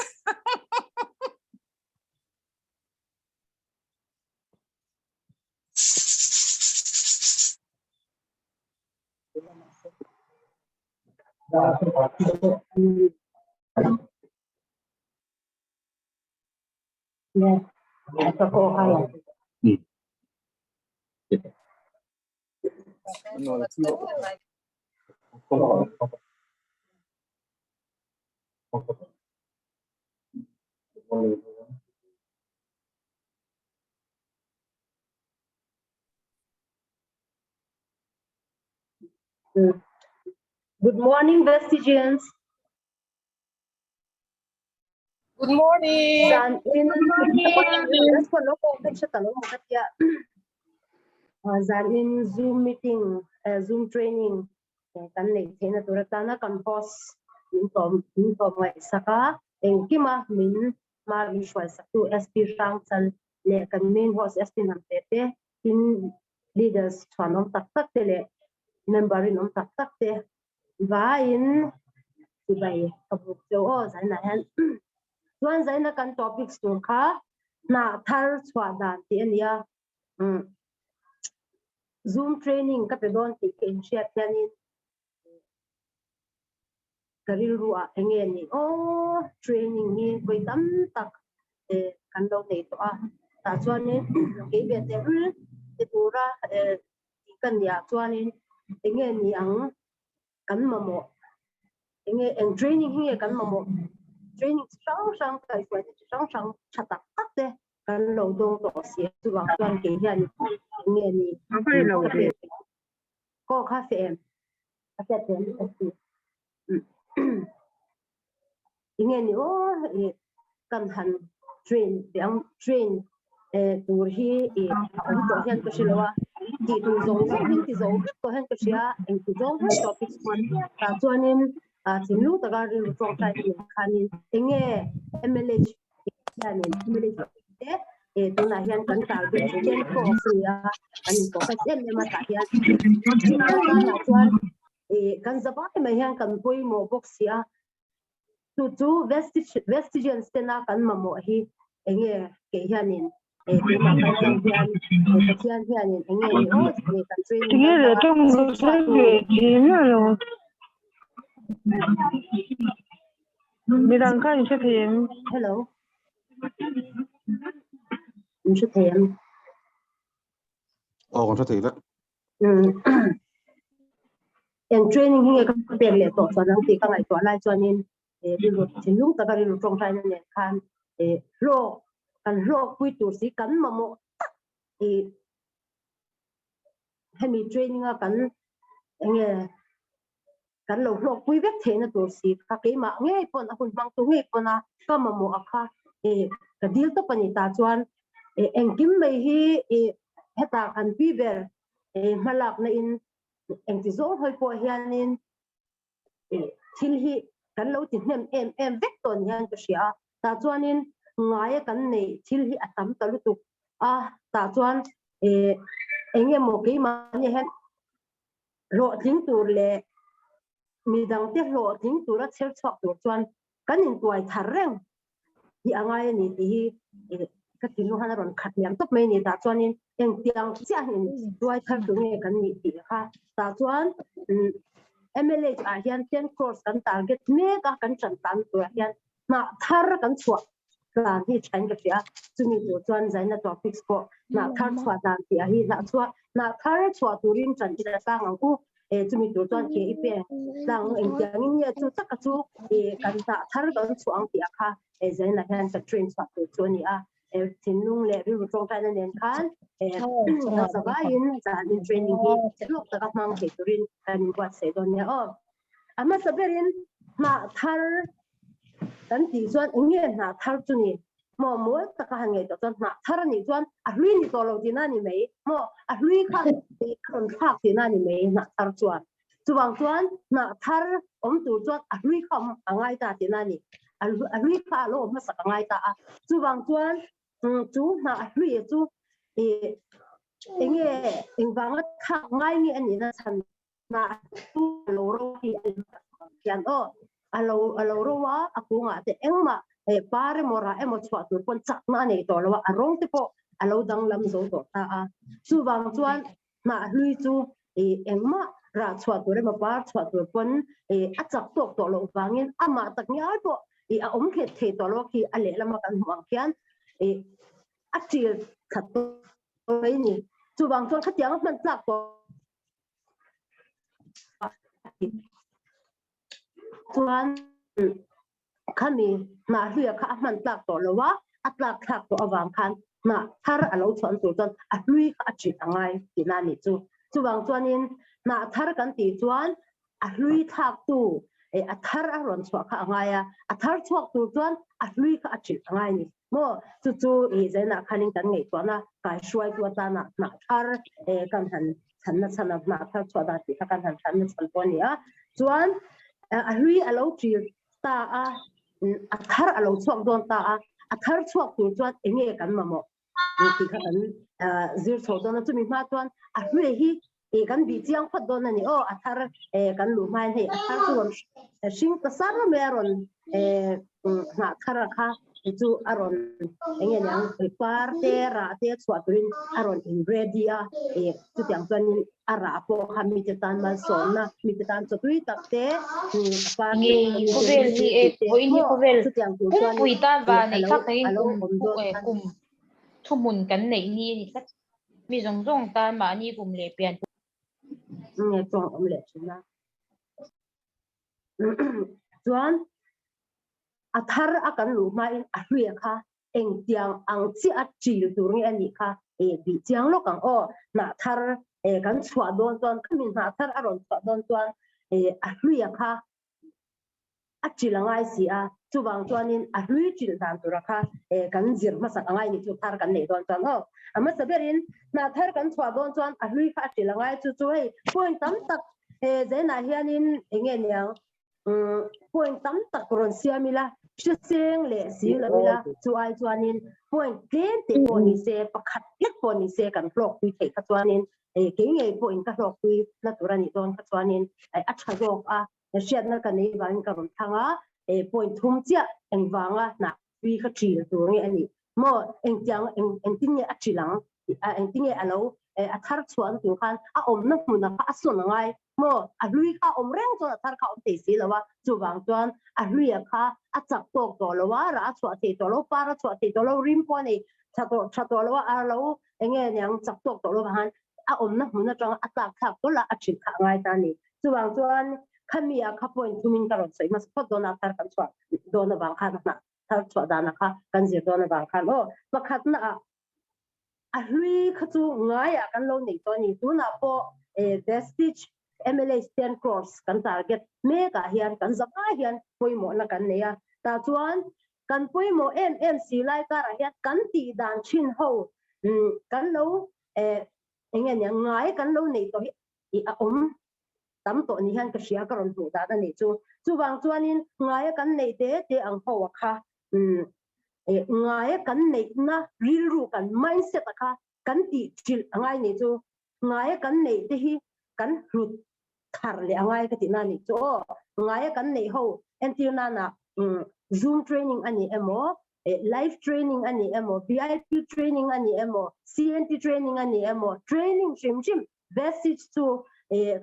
Good morning, Vestigians. Good morning. Zan in zan in Zoom meeting, Zoom training kan nei theihna tur atana kan host min tawm min tawm ngaihsak a. Engkima min hma min hruaisaktu SP Hrangchal leh kan main host SP Hnamte te, tin leaders chhuanawm tak tak te leh member rinawm tak tak te vaiin chibai ka buk cheu aw zainah hian. Chuan zaina kan topics tur kha hnah thar chhuah dan tih a ni a. Zoom training ka pe dawn tih ka inhriat hianin ka rilru ah enge ni aw training hi vawi tam tak eh kan lo nei tawh a tah chuanin kei ve tehlul ti tura eh tih ka nih ah chuanin enge ni ang kan mamawh enge eng training hi nge kan mamawh training chi hrang hrang kaihhruaina chi hrang hrang tha tak tak te kan lo dawng tawh si a chuvang chuan kei hian enge ni ka pek Aw kha fe em? A hriat ve em ka ti. Enge ni aw i kan han train ve ang train tur hi i a awm tawh hian ka hre lo a tih tur zawng zawng hin ti zo vek tawh hian ka hria engti zawng hian topic chuan tah chuanin thinlung taka rilru tawngtai nen khanin enge MLH hianin MLH te eh tunah hian kan target chu ten crores a ni a kan in focus em em a tah hian tunah chuan eh kan zavai mai hian kan pawimawh bawk si a chu chu vestige vestigians tena kan mamawh hi enge kei hianin eh keimah kaltlang hian eh Pathian hianin enge ni aw eh kan training Tinge le tawng lo sawi ve thin alo. Midang kha in hre thei em? Hello. In hre thei em? Aw, kan hre thei vek. Eng training hi nge ka pek leh tawh chuan ang tih ka ngaihtuah lai chuanin eh rilru thinlung taka rilru tawngtaina nen khan eh hlawk kan hlawkpui tur si kan mamawh tak tih hemi training a kan enge kan lo hlawkpui vek theihna tur si kha keimah ngei pawn a hun hmangtu ngei pawn a ka mamawh a kha eh ka dil tawp a ni ta chuan eh engkim mai hi eh hetah kan pi ber eh hmalakna in engti zawng hawi pawh hianin eh thil hi kan lo ti hnem em em vek tawh ni hian ka hria a tah chuanin ngaia kan neih thil hi a tam ta lutuk a tah chuan eh eng emaw keimahni hian hlawhtling tur leh midangte hlawhtling tura chher chhuak tur chuan kan intuai thar reng hi a ngai a ni tih hi ka thinlung han a rawn khat liam tawp mai a ni. Tah chuanin engtiang chiahin tuai thar tur nge kan nih tih kha tah chuan MLH ah hian 10 crores kan target mek a, kan tan tan turah hian hnah thar kan chhuah tlan hi thain ka hria. Chumi tur chuan zaina topics pawh hnah thar chhuah dan tih ah hi hnah chhuah hnah thar chhuah turin tan ila tlang ang u. E chumi tur chuan ke i pen tlang engtiangin nge chu taka chu e kan hnah thar kan chhuah ang tih ah kha e zaina hian ka train chhuah tur chu a ni a. E thinlung leh rilru tawngtaina nen khan e kan zavaiin zanin training hi hlawk taka hmang thei turin kan inbuatsaih dawn nia aw. A hmasa berin hnah thar kan tih chuan eng nge hnah thar chu ni? Maw mawi taka han ngaihtuah chuan hnah thar a nih chuan a hlui ni tawh lo tihna a ni mai. Maw a hlui kha a rawn thlak tihna a ni mai hnah thar chuan. Chuvang chuan hnah thar awm tur chuan a hlui kha awm a ngai ta tihna a ni. A hlui kha a lo awm hmasak a ngai ta a. Chuvang chuan chu hnah hlui chu eng nge engvanga thlak ngai nge a nihna chhan hnah chu a lo ro hi a ni hian aw a lo a lo ro a a kungah te engmah eh par emaw rah emaw chhuah tur pawn chakna a nei tawh lo a a rawng te pawh a lo danglam zo tawh ta a chuvang chuan hnah hlui chu eh engmah rah chhuah tur emaw par chhuah tur pawn eh a chak tawk tawh loh vangin amah tak ngial pawh eh a awm nghet thei tawh lo khi a lehlama kan hmuh ang khian eh a ṭil khat tawh mai a ni chuvang chuan khatiang a hman tlak tawh Chuan khami hnah hluia kha a hman tlak tawh lo a, a tlak thlak tawh avang khan hnah thar a lo chhuan tur chuan a hlui kha a ṭit a ngai tihna a nih chu. Chuvang chuanin hnah thar kan tih chuan a hlui thlaktu a thar a rawn chhuah kha a ngai a, a thar chhuak tur chuan a hlui kha a ṭit a ngai a ni. Maw chu chu i zainah khanin kan ngaihtuahna kaihruaitu atana hnah thar kan han chhanna chhan a hnah thar chhuah dan tih kha kan han chhanna chhan pawh a ni a. Chuan a hlui a lo ṭil ta a. A thar a lo chhuak dawn ta a, a thar chhuak tur chuan eng nge kan mamawh tih kha kan zir chho dawn a, chumi hma chuan a hlui hi kan bih chiang phawt dawn a ni aw, a thar kan luh hmain hei a thar chu rawn hring ta sar mai a rawn hnah thar a kha chu a rawn eng nge niang par te rah te chhuah turin a rawn in ready a, chutiang chuanin a rah pawh kha mite tan malsawmna mite tan chaw tui tak te par te Khawvel hi e vawiin hi khawvel chutiang tur chuan pumpui tan a van neih lo thlak takin a lo kum awm dawn e kum thuhmun kan neih ni a ni tlat. Mi zawng zawng tan mahni kum leh pian nge tawng awm leh thin a. Chuan a thar a kan luh hmain a hluia kha engtiang ang chiah a ṭil tur nge a nih kha eh bih chiang lawk ang aw. Hnah thar eh kan chhuah dawn chuan khami hnah thar a rawn chhuah dawn chuan eh a hluia kha a ṭil a ngai si a, chuvang chuanin a hlui ṭil dan tura kha eh kan zir hmasak a ngai ni chu thar kan neih dawn chuan aw. A hmasa berin hnah thar kan chhuah dawn chuan a hlui kha a ṭil a ngai chu chu hei point tam tak eh zainah hianin eng nge niang point tam tak rawn siam ila, hriseng leh si lo ila, chu ai chuanin point tlem te pawh ni se, pakhat hlek pawh ni se kan hlawkpui theih kha chuanin kei ngei pawhin ka hlawkpui na tur a nih dawn kha chuanin a tha zawk a, hriatna ka nei vangin ka rawn thlang a, point thum chiah engvanga hnah tui kha ṭil tur nge a nih maw engtiang engtin nge a ṭil ang engtin nge a lo a thar chhuahna tur khan a awmna hmunah kha a sawn a ngai maw a hlui kha a awm reng chuan a thar kha a awm thei si lo a chuvang chuan a hluia kha a chak tawk tawh lo a rah a chhuah thei tawh lo par a chhuah thei tawh lo rim pawh a nei tha tawh tha tawh lo a a lo eng nge niang chak tawk tawh lo vang a awmna hmun atanga a tlak thlak tawlh a a ṭhil kha a ngai ta a ni chuvang chuan khami ah kha point thumin ka rawn sawi hmasa phawt dawn a thar kan chhuah dawn avang khan a hnah thar chhuah dan kha kan zir dawn avang khan aw pakhatna ah a hlui kha chu ngaiah kan lo nei tawh a ni tunah pawh vestige MLA stand cross kan target mekah hian kan zavai hian pawimawhna kan nei a tah chuan kan pawimawh em em si lai karah hian kan tih dan thin ho kan lo eng nge nia ngai kan lo nei tawh hi a awm tam tawh ni hian ka hria ka rawn hmuh dan a nih chu. Chuvang chuanin ngaia kan neih te te ang ho a kha ngaia kan neihna rilru kan mindset a kha kan tih trilh a ngai nih chu. Ngaia kan neih te hi kan hlut thar leh a ngai ka tihna a nih chu aw. Ngaia kan neih ho entir nana zoom training a ni emaw live training a ni emaw VIP training a ni emaw CNT training a ni emaw training hrim hrim Vestige chu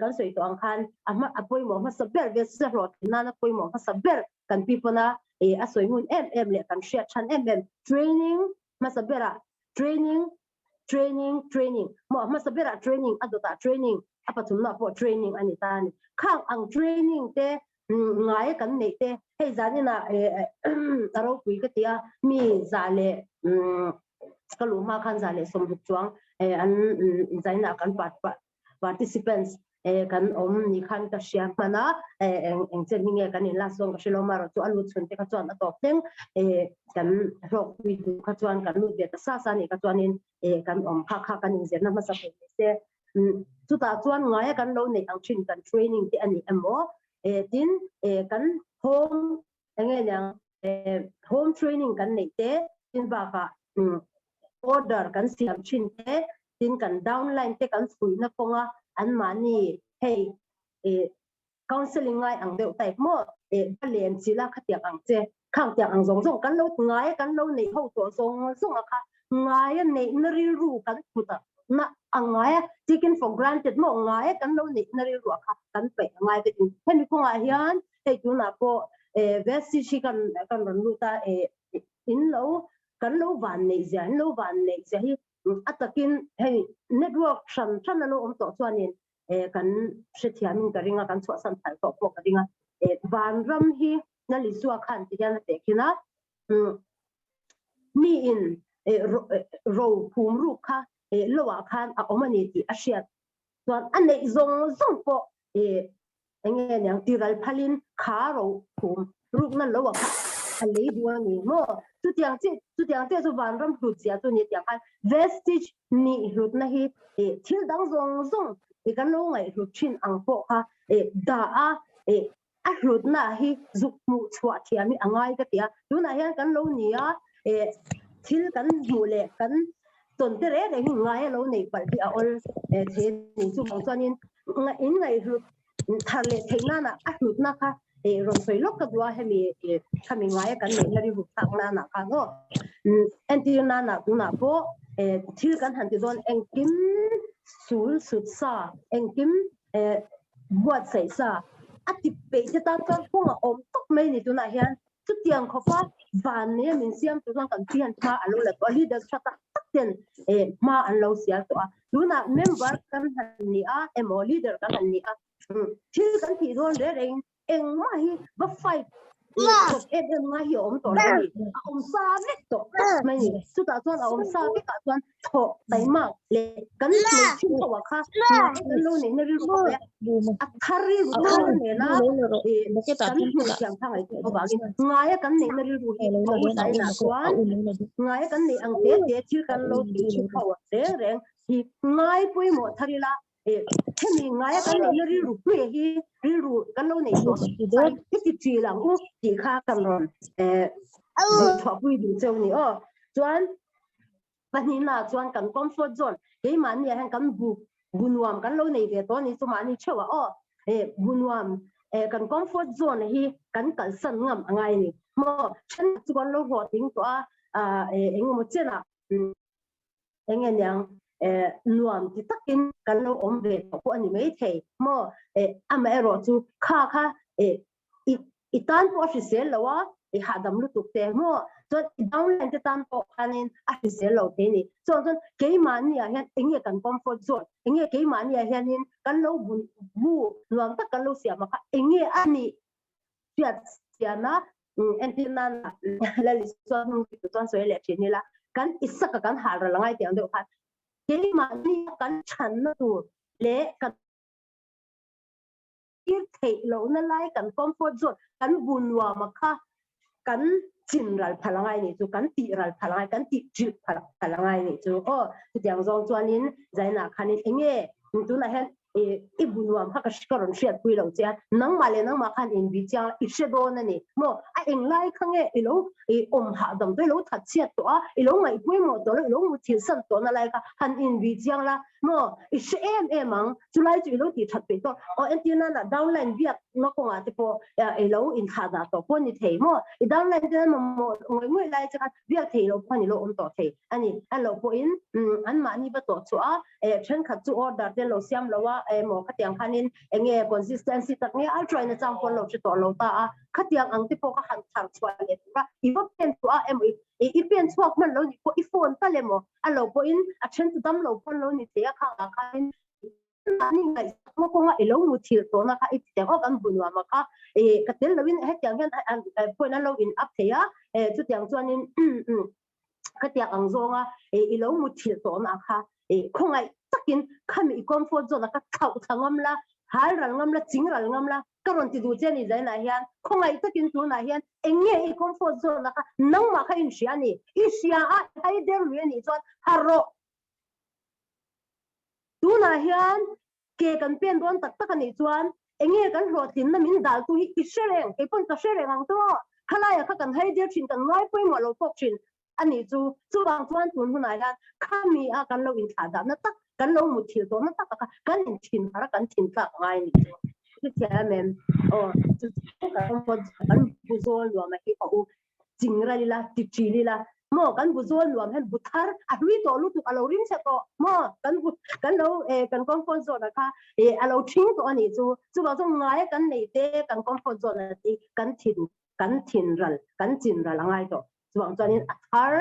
kan sawi tawh ang khan a hma a pawimawh hmasa ber Vestige a hlawhtlin nana pawimawh hmasa ber kan pi pawn a a sawi ngun em em leh kan hriat than em em training hmasa berah training training training maw hmasa berah training a dawtah training a pathumna pawh training a ni ta a ni. Khang ang training te ngai kan neih te hei zaninah a ropui ka ti a mi za leh ka luh hma khan za leh 60 chuang an zainah kan participants kan awm ni khan ka hria hman a eng chen hi nge kan in last zawng ka hre lo marawh chu a lut chhun te kha chuan a tawp thleng kan hlawk pui duh kha chuan kan lut ve ta sa sa nih kha chuanin kan awm kha kha kan inzirna hmasa thei ni se chutah chuan ngaia kan lo neih ang thin kan training te a ni emaw tin kan home eng nge niang home training kan neih te tin bakah order kan siam thin te tin kan downline te kan fuihna kawnga anmahni hei counseling ngai ang deuh type maw va len chila khatiang ang che khang tiang ang zawng zawng kan lo ngai kan lo neih ho tawh zawng zawng a kha ngai a neihna rilru kan put a na a ngai a taken for granted maw ngai a kan lo neihna rilru a kha kan peih a ngai vekin hemi kawngah hian hei tunah pawh vestige hi kan kan rawn lut a in lo kan lo van neih zia in lo van neih zia hi a takin hei network hran hran a lo awm tawh chuanin kan hrethiamin ka ring a kan chhuahsan phal tawh pawh ka ring a vanram hi Lal Isua khan ti hian a tehkhin a mi in ro phum ruk kha loah khan a awm a ni tih a hriat chuan a neih zawng zawng pawh eng nge niang tiral phalin kha ro phum rukna lo ah kha a lei duh a ni maw chutiang chiah chutiang chiah chu vanram hlut zia chu ni tiang khan vestige nih hlutna hi thil dang zawng zawng kan lo ngaihhlut thin ang pawh kha dah a. A hlutna hi zuk hmuh chhuah thiam hi a ngai ka ti a. Tunah hian kan lo ni a, eh thil kan hmuh leh kan tawn te reng reng hi ngai a lo neih palh hi a awl thei a ni. Chuvang chuanin in ngaihhlut thar leh theih nana a hlutna kha eh rawn sawi lawk ka duh a, hemi eh khami ngaia kan neihna rilru thlak nana khan aw. Entir nana tunah pawh eh thil kan han ti dawn engkim sul sut sa engkim eh buatsaih sa a ti peih te tan chuan kawng a awm tawp mai ni tunah hian chutiang khawpa van nei a min siam tur chuan kan pian hma a lo la tawh a leader tha tak tak ten eh hma an lo sial tawh a tunah member kan han ni a emaw leader kan han ni a thil kan tih dawn reng reng engmah hi va fight chawp em em ngai hi a awm tawh lo a ni a awm sa vek tawh mai ni chutah chuan a awm sa vekah chuan thawh taima leh kan nei thin ho ah kha kan lo neihna rilru kha leh a thar rilru thar nena kan hmuh thiam kha ngaihtuah avangin ngaia kan neihna rilru hi a u zainah chuan ngaia kan neih ang te te thil kan lo tih thin ho ah reng reng hi ngai pawimawh thar ila hemi ngaia kan neihna rilru hmuh hi rilru kan lo neih tawh hi ti ṭil ang u tih kha kan rawn chhuahpui duh cheu ni aw chuan Pahnihna chuan kan comfort zone keimahni ah hian kan bu bu nuam kan lo nei ve tawh a ni chu mahni theuh ah aw eh bu nuam eh kan comfort zone hi kan kalsan ngam a ngai a ni maw thenkhat chu kan lo hlawhtling tawh a ah eh engemaw chenah eng nge niang eh nuam ti takin kan lo awm ve tawh pawh a ni maithei maw eh amaherawh chu kha kha eh i i tan pawh a hrisel lo a, i hahdam lutuk te maw? Chuan i downline te tan pawh khanin a hrisel lo thei a ni. Chuan chuan keimahni ah hian eng nge kan comfort zone, eng nge keimahni ah hianin kan lo bun bu nuam tak kan lo siam a kha eng nge a nih hriat chian a, entir nan Lali chuan hmun chu chuan sawi leh thin ila, kan Isaka kan hal ral angai tih ang deuh khan keimahni a kan chhanna tur leh kan tir theih lohna lai kan comfort zone kan bu nuam a kha kan chin ral phal angai nih chu kan tih ral phal angai kan tih trilh phal phal angai nih chu aw chutiang zawng chuanin zainah khanin enge tunah hian i bu nuam kha ka ka rawn hriat pui lo che a nangmah leh nangmah khan in bih chiang i hre dawn a ni maw a englai kha nge i lo i awm hahdam tawh i lo that chhiat tawh a i lo ngaih pawimawh tawh lo i lo muthilh san tawh na lai kha han in bih chiang la Maw, i hre em em ang, chulai chu i lo tih that peih tawh. Aw entir nana downline biak na kawngah te pawh i lo inthlah dah tawh pawh a ni thei maw? I downline te mamawh ngawih ngawih lai che khan biak theih loh pawh a ni lo awm tawh thei a ni. A loh pawhin anmahni va tawh chhuah a, thenkhat chu order te an lo siam lo a, emaw khatiang khanin eng nge consistency tak nge a try na chang pawh an lo hre tawh lo ta a, khatiang ang te pawh kha han thar chhuah leh tur a, i va pen chhuah a emaw i pen chhuak hman lo nih pawh i phone tal emaw a lo pawhin a then chu dam lo pawn lo ni thei a khangah khanin mahni ngaihsakna kawnga i lo muthilh tawhna kha i ti teng awk an bu nuam a kha e ka tel loin hetiang hian point an lo in up thei a e chutiang chuanin khatiang ang zawnga e i lo muthilh tawhna kha e khawngaih takin khami i comfort zone a kha thlauh thla ngam la hal ral ngam la ching ral ngam la Ka rawn ti duh che a ni Zainah hian khawngaih takin tunah hian eng nge i comfort zone a kha nangmah kha in hria a ni. I hria a i hai der lui a nih chuan harh rawh. Tunah hian ke kan pen dawn tak tak a nih chuan eng nge kan hlawhtlinna min daltu hi i hre reng, kei pawn ka hre reng ang tawh. Khalaiah kha kan hai der thin, kan ngai pawimawh lo tawk thin a nih chu. Chuvang chuan tun hunah hian khami a kan lo inthlah dahna tak, kan lo muthilh tawhna tak a kha kan inthin har a, kan thin tlak ngai a nih chu. Hrethiam em? Aw, chu chu kan comfort zone, kan bu zawl nuam a hi a u ching ral ila, ti ṭil ila, maw kan bu zawl nuam hian bu thar a hlui tawh lutuk, a lo rim chhe tawh, maw kan bu kan lo eh kan comfort zone a kha eh a lo ṭhing tawh a nih chu. Chuvang chuan ngaia kan neih te kan comfort zone a ti kan thin kan thin ral, kan chin ral a ngai tawh. Chuvang chuanin a thar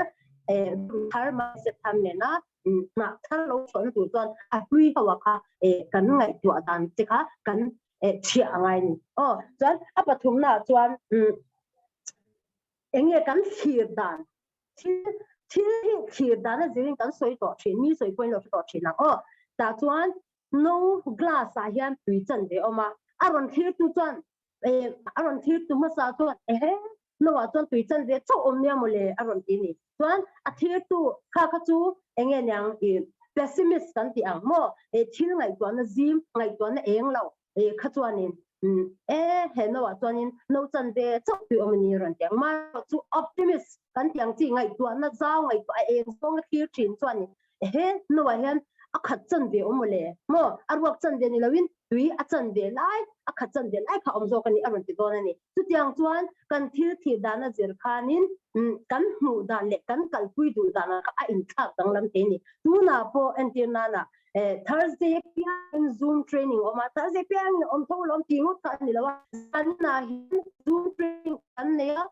eh thar mindset thar nena hnah thar lo chhuahna tur chuan a hlui ho ah kha eh kan ngaihtuah dan te kha kan eh chhiah a ngai a ni. Aw chuan a pathumna ah chuan eng nge kan thlir dan thil thil hi thlir dan a zirin kan sawi tawh thin mi sawi pawhin lo hre tawh thin ang aw tah chuan no glass ah hian tui chan ve a awm a a rawn thlir tu chuan eh a rawn thlir tu hmasa chuan ehe Noah chuan tui chan ve chauh awm nia mawle a rawn ti a ni. Chuan a thirtu kha kha chu eng nge niang i pessimist kan tih ang maw? Eh thil ngaihtuahna zim, ngaihtuahna eng lo eh kha chuanin. E he no ah chuanin no chanve chauh tui awm a ni rawn ti ang. Mahse chu optimist kan tih ang chi ngaihtuahna zau ngaihtuah a eng zawnga thlir thin chuanin ehe no ah hian a khat chanve awm maw le maw a ruak chanve ni loin tui a chanve lai a khat chanve lai kha awm zawk a ni a rawn ti dawn a ni. Chutiang chuan kan thil thih dan a zir khanin kan hmuh dan leh kan kalpui duh dan kha a inthlak danglam thei a ni. Tunah pawh entir nana Thursday piangin Zoom training awm a, Thursday piangin awm tho lawm tih ngawt kha a ni lo a, zanah hian Zoom training kan nei a,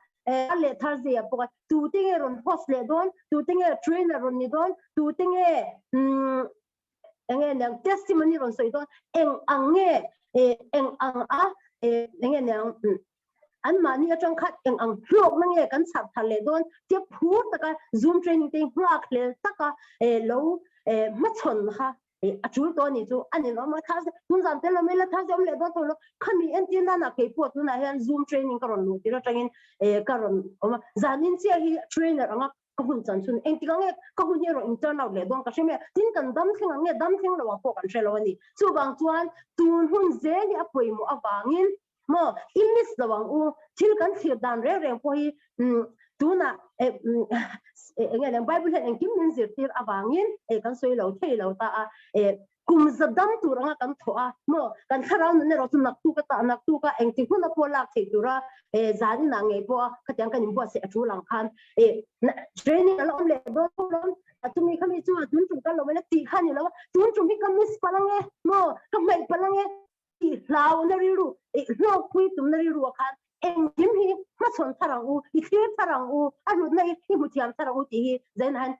a leh Thursday ah pawh tute nge rawn host leh dawn, tute nge trainer rawn ni dawn, tute nge eng nge niang testimony rawn sawi dawn, eng ang nge eng ang a eng nge niang an mahni atang khat eng ang hlawkna nge kan chhar thar leh dawn tia phur taka Zoom training te nghak hlel taka lo hmachhawn kha a tul tawh a nih chu a ninawm a Thursday tun zan tel lo mai la Thursday awm leh dawn tho lo khami entir nana kei pawh tunah hian Zoom training ka rawn luh tir atangin ka rawn awm a zanin chiah hi trainer anga ka hun chan chhun engtik ang nge ka hun hi erawh in turn out leh dawn ka hre mai a tin kan dam thleng ang nge dam thleng lo ang pawh kan hre lo a ni chuvang chuan tun hun zel hi a pawimawh avangin maw i miss lo ang u thil kan thlir dan reng reng pawh hi tunah eng nge Bible hian engkim min zirtir avangin kan sawi lo thei lo ta a kum za dam tur anga kan thawh a maw kan thlarau nun erawh chu naktuk a tah naktuk a engtik hmun a pawh lak theih tura zanin ah ngei pawh a khatiang kan inbuatsaih a tul ang khan training a la awm leh dawn tho lo a chumi khami chu tun tum kan lo mai la tih kha ni lo a tun tum hi ka miss palh ange maw ka hmaih palh ange tih hlauhna rilru hlawkpui tumna rilru ah khan engkim hi hmachhawn thar ang u, i thlir thar ang u, a hlutna hi i hmu thiam thar ang u tih hi zainah hian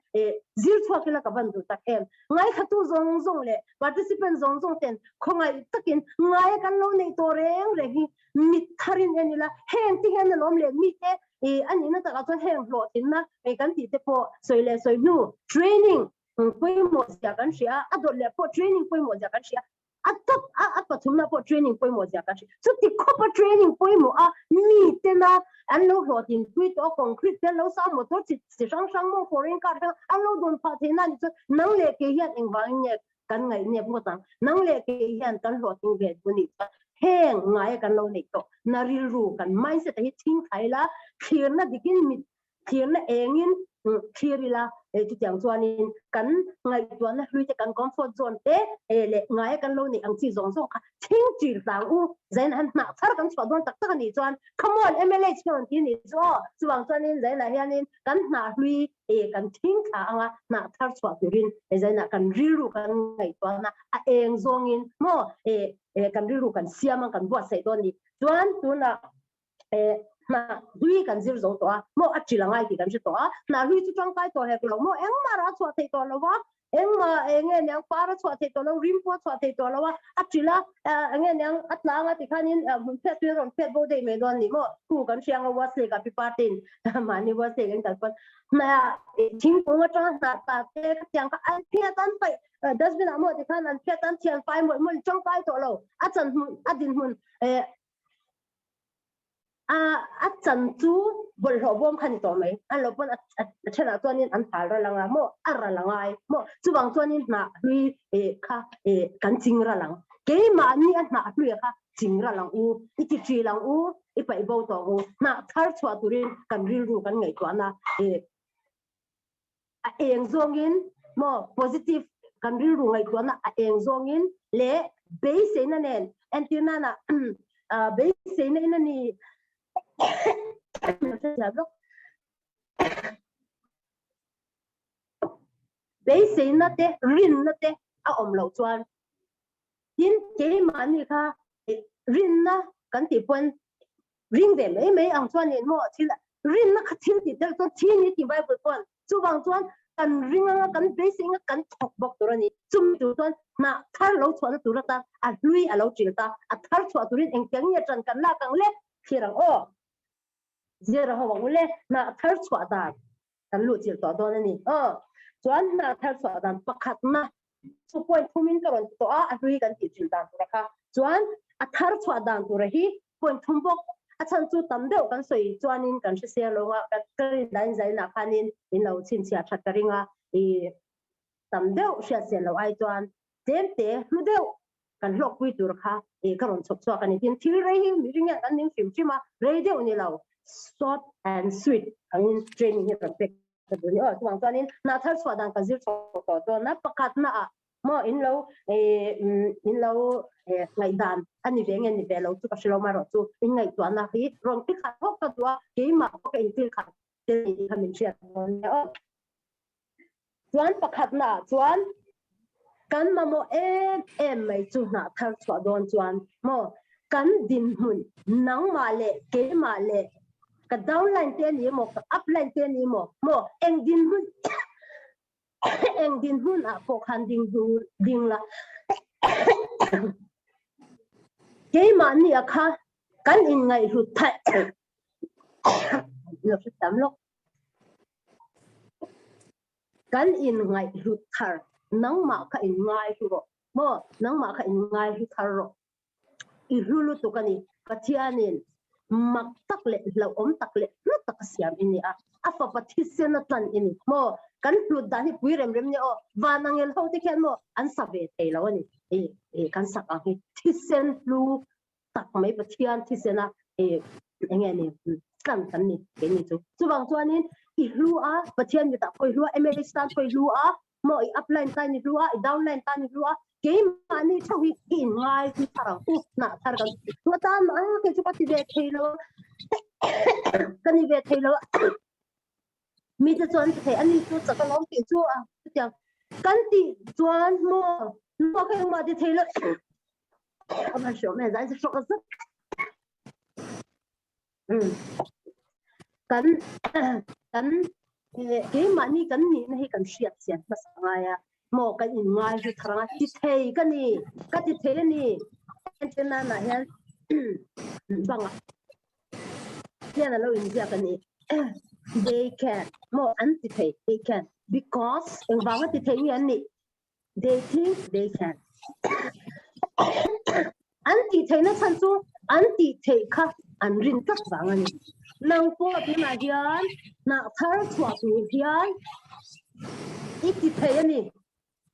zir chhuak ila ka van duh tak em. Ngaithlatu zawng zawng leh participant zawng zawng ten khawngaih takin ngai kan lo neih tawh reng reng hi mit tharin en ila heng te hian alawm leh mite a nihna takah chuan heng hlawhtlinna kan tih te pawh sawi leh sawi hnu training pawimawh zia kan hria a, a dawt leh pawh training pawimawh zia kan hria. A top a a pathumna pawh training pawimawh zia kan hria. Chuti khawpa training pawimawh a mi tena an lo hlawhtlin pui tawh a concrete te an lo sa motor chi chi hrang hrang maw foreign car hrang an lo dawn phah theih na ni chuan nang leh kei hian engvangin nge kan ngaihnep ngawt ang. Nang leh kei hian kan hlawhtling ve duh nih chuan heng ngaia kan lo neih tawh na rilru kan mindset a hi chhing thla ila thlirna dikin mit Thlirna engin thlir ila chutiang chuanin kan ngaihtuahna hlui te kan comfort zone te leh ngaia kan lo neih ang chi zawng zawng kha thing ṭil tlang u zain han hnah thar kan chhuah dawn tak tak a nih chuan come on MLH ka rawn ti a nih chu aw chuvang chuanin zainah hianin kan hnah hlui kan thing thla anga hnah thar chhuah turin zainah kan rilru kan ngaihtuahna a eng zawngin maw kan rilru kan siam ang kan buatsaih dawn a ni chuan tunah hnah hlui kan zir zo tawh a, maw a ṭil a ngai tih kan hre tawh a, hnah hlui chu ṭangkai tawh hek lo maw engmah rah a chhuah theih tawh lo a, engmah eng nge niang par a chhuah theih tawh lo, rim pawh a chhuah theih tawh lo a, a ṭil a eng nge niang a tlang a tikhanin hmun phiat tuin a rawn phiat bo daih mai dawn a ni maw, khu kan hria ang a Westlake ah pi Partein mahni Westlake an kal pawn hnah thingkung aṭanga hnah tah te khatiang kha an phiat an paih dustbin ah maw tikhan an phiat an thian fai mawlh mawlh ṭangkai tawh lo, a chan hmun a dinhmun a a chan chu bawlhhlawh bawm kha ni tawh mai an lo pawn a thenah chuanin an hal ral anga maw a ral angai maw chuvang chuanin hnah hlui kha kan ching ral ang keimahni a hnah hlui kha ching ral ang u i ti ṭil ang u i paih bo tawh ang u hnah thar chhuah turin kan rilru kan ngaihtuahna a eng zawngin maw positive kan rilru ngaihtuahna a eng zawngin leh beiseina nen entir nana beiseina in a ni beiseina te rinna te a awm loh chuan tin keimahni kha rinna kan tih pawn ring ve mai mai ang chuan in maw thil rinna kha thil tih tel chuan thi ni tih Bible pawn chuvang chuan kan ring anga kan beisei anga kan thawk bawk tur a ni chumi tur chuan hnah thar lo chhuahna tur atan a hlui a lo ṭil ta a thar chhuah turin engtiang nge ṭan kan lak ang le thlir ang aw zir a ho ang u le hnah thar chhuah dan kan luh chilh tawh dawn a ni aw chuan hnah thar chhuah dan pakhatna chu point thumin ka rawn ti tawh a a hlui kan tih ṭil dan tura kha chuan a thar chhuah dan tura hi point thum bawk a chhan chu tam deuh kan sawi chuanin kan hrisel lo a ka rin dain zainah khanin in lo chhinchhiah that ka ring a i tam deuh hriatsian loh ai chuan tlem te hlu deuh. Kan hlawk pui tur kha eh ka rawn chhawp chhuak a ni. Tin, thil rei hi mihring hian kan ning hrim hrim a, rei deuh ni lo, short and sweet angin training hi rawn pek ka duh a ni. Aw, chuvang chuanin hnah thar chhuah dan ka zir chho tawh dawn a, pakhatna ah maw in lo eh in lo eh ngaihdan a ni ve nge ni ve lo chu ka hre lo marawh chu in ngaihtuahna hi rawn ti khat hawk ka duh a, keimah pawh ka intil khat te ni kha min hriat dawn nia aw. Chuan pakhatna ah chuan kan mamawh em em mai chu hnah thar chhuah dawn chuan maw kan dinhmun nangmah leh keimah leh ka downline te a ni emaw ka upline te a ni emaw maw eng dinhmun eng dinhmun ah pawh khan ding hnu ding la keimahni a kha kan inngaihhlut theih lo hre tam lawk. Kan inngaihhlut thar nangmah kha inngai hlu rawh maw nangmah kha inngai hlu thar rawh i hlu lutuk a ni Pathianin mak tak leh hlauhawm tak leh hlu tak a siam i ni a a fapa thisen a tlan i ni maw kan hlut dan hi pui rem rem nia aw van angel ho te khian maw an sa ve thei lo a ni i kan sak ang hi thisen hlu tak mai Pathian thisen a eng nge ni tlan kan ni ke ni chu chuvang chuanin i hlu a Pathian mitah pawh i hlu a MLA tan pawh i hlu a maw i upline tan i hlu a i downline tan i hlu a keimahni theuh hi i inngai hi thar ang u hnah thar kan chu atan a kei chu ka ti ve thei lo ka ni ve thei lo mi te chuan thei ani chu chak alawm tih chu a chutiang kan tih chuan maw maw ka engmah ti thei lo Kan kan keimahni kan nihna hi kan hriat chian hmasa ngai a maw kan inngai hi thar anga ti thei ka ni ka ti thei a ni entir nanah hian bangah hian a lo inziak a ni they can maw an ti thei they can because engvanga ti thei nge an nih They think they can. An tih theihna chhan chu an tih theih kha an rin tlat vang a ni. Nang pawh tunah hian hnah thar chhuah tur hian i ti thei a ni.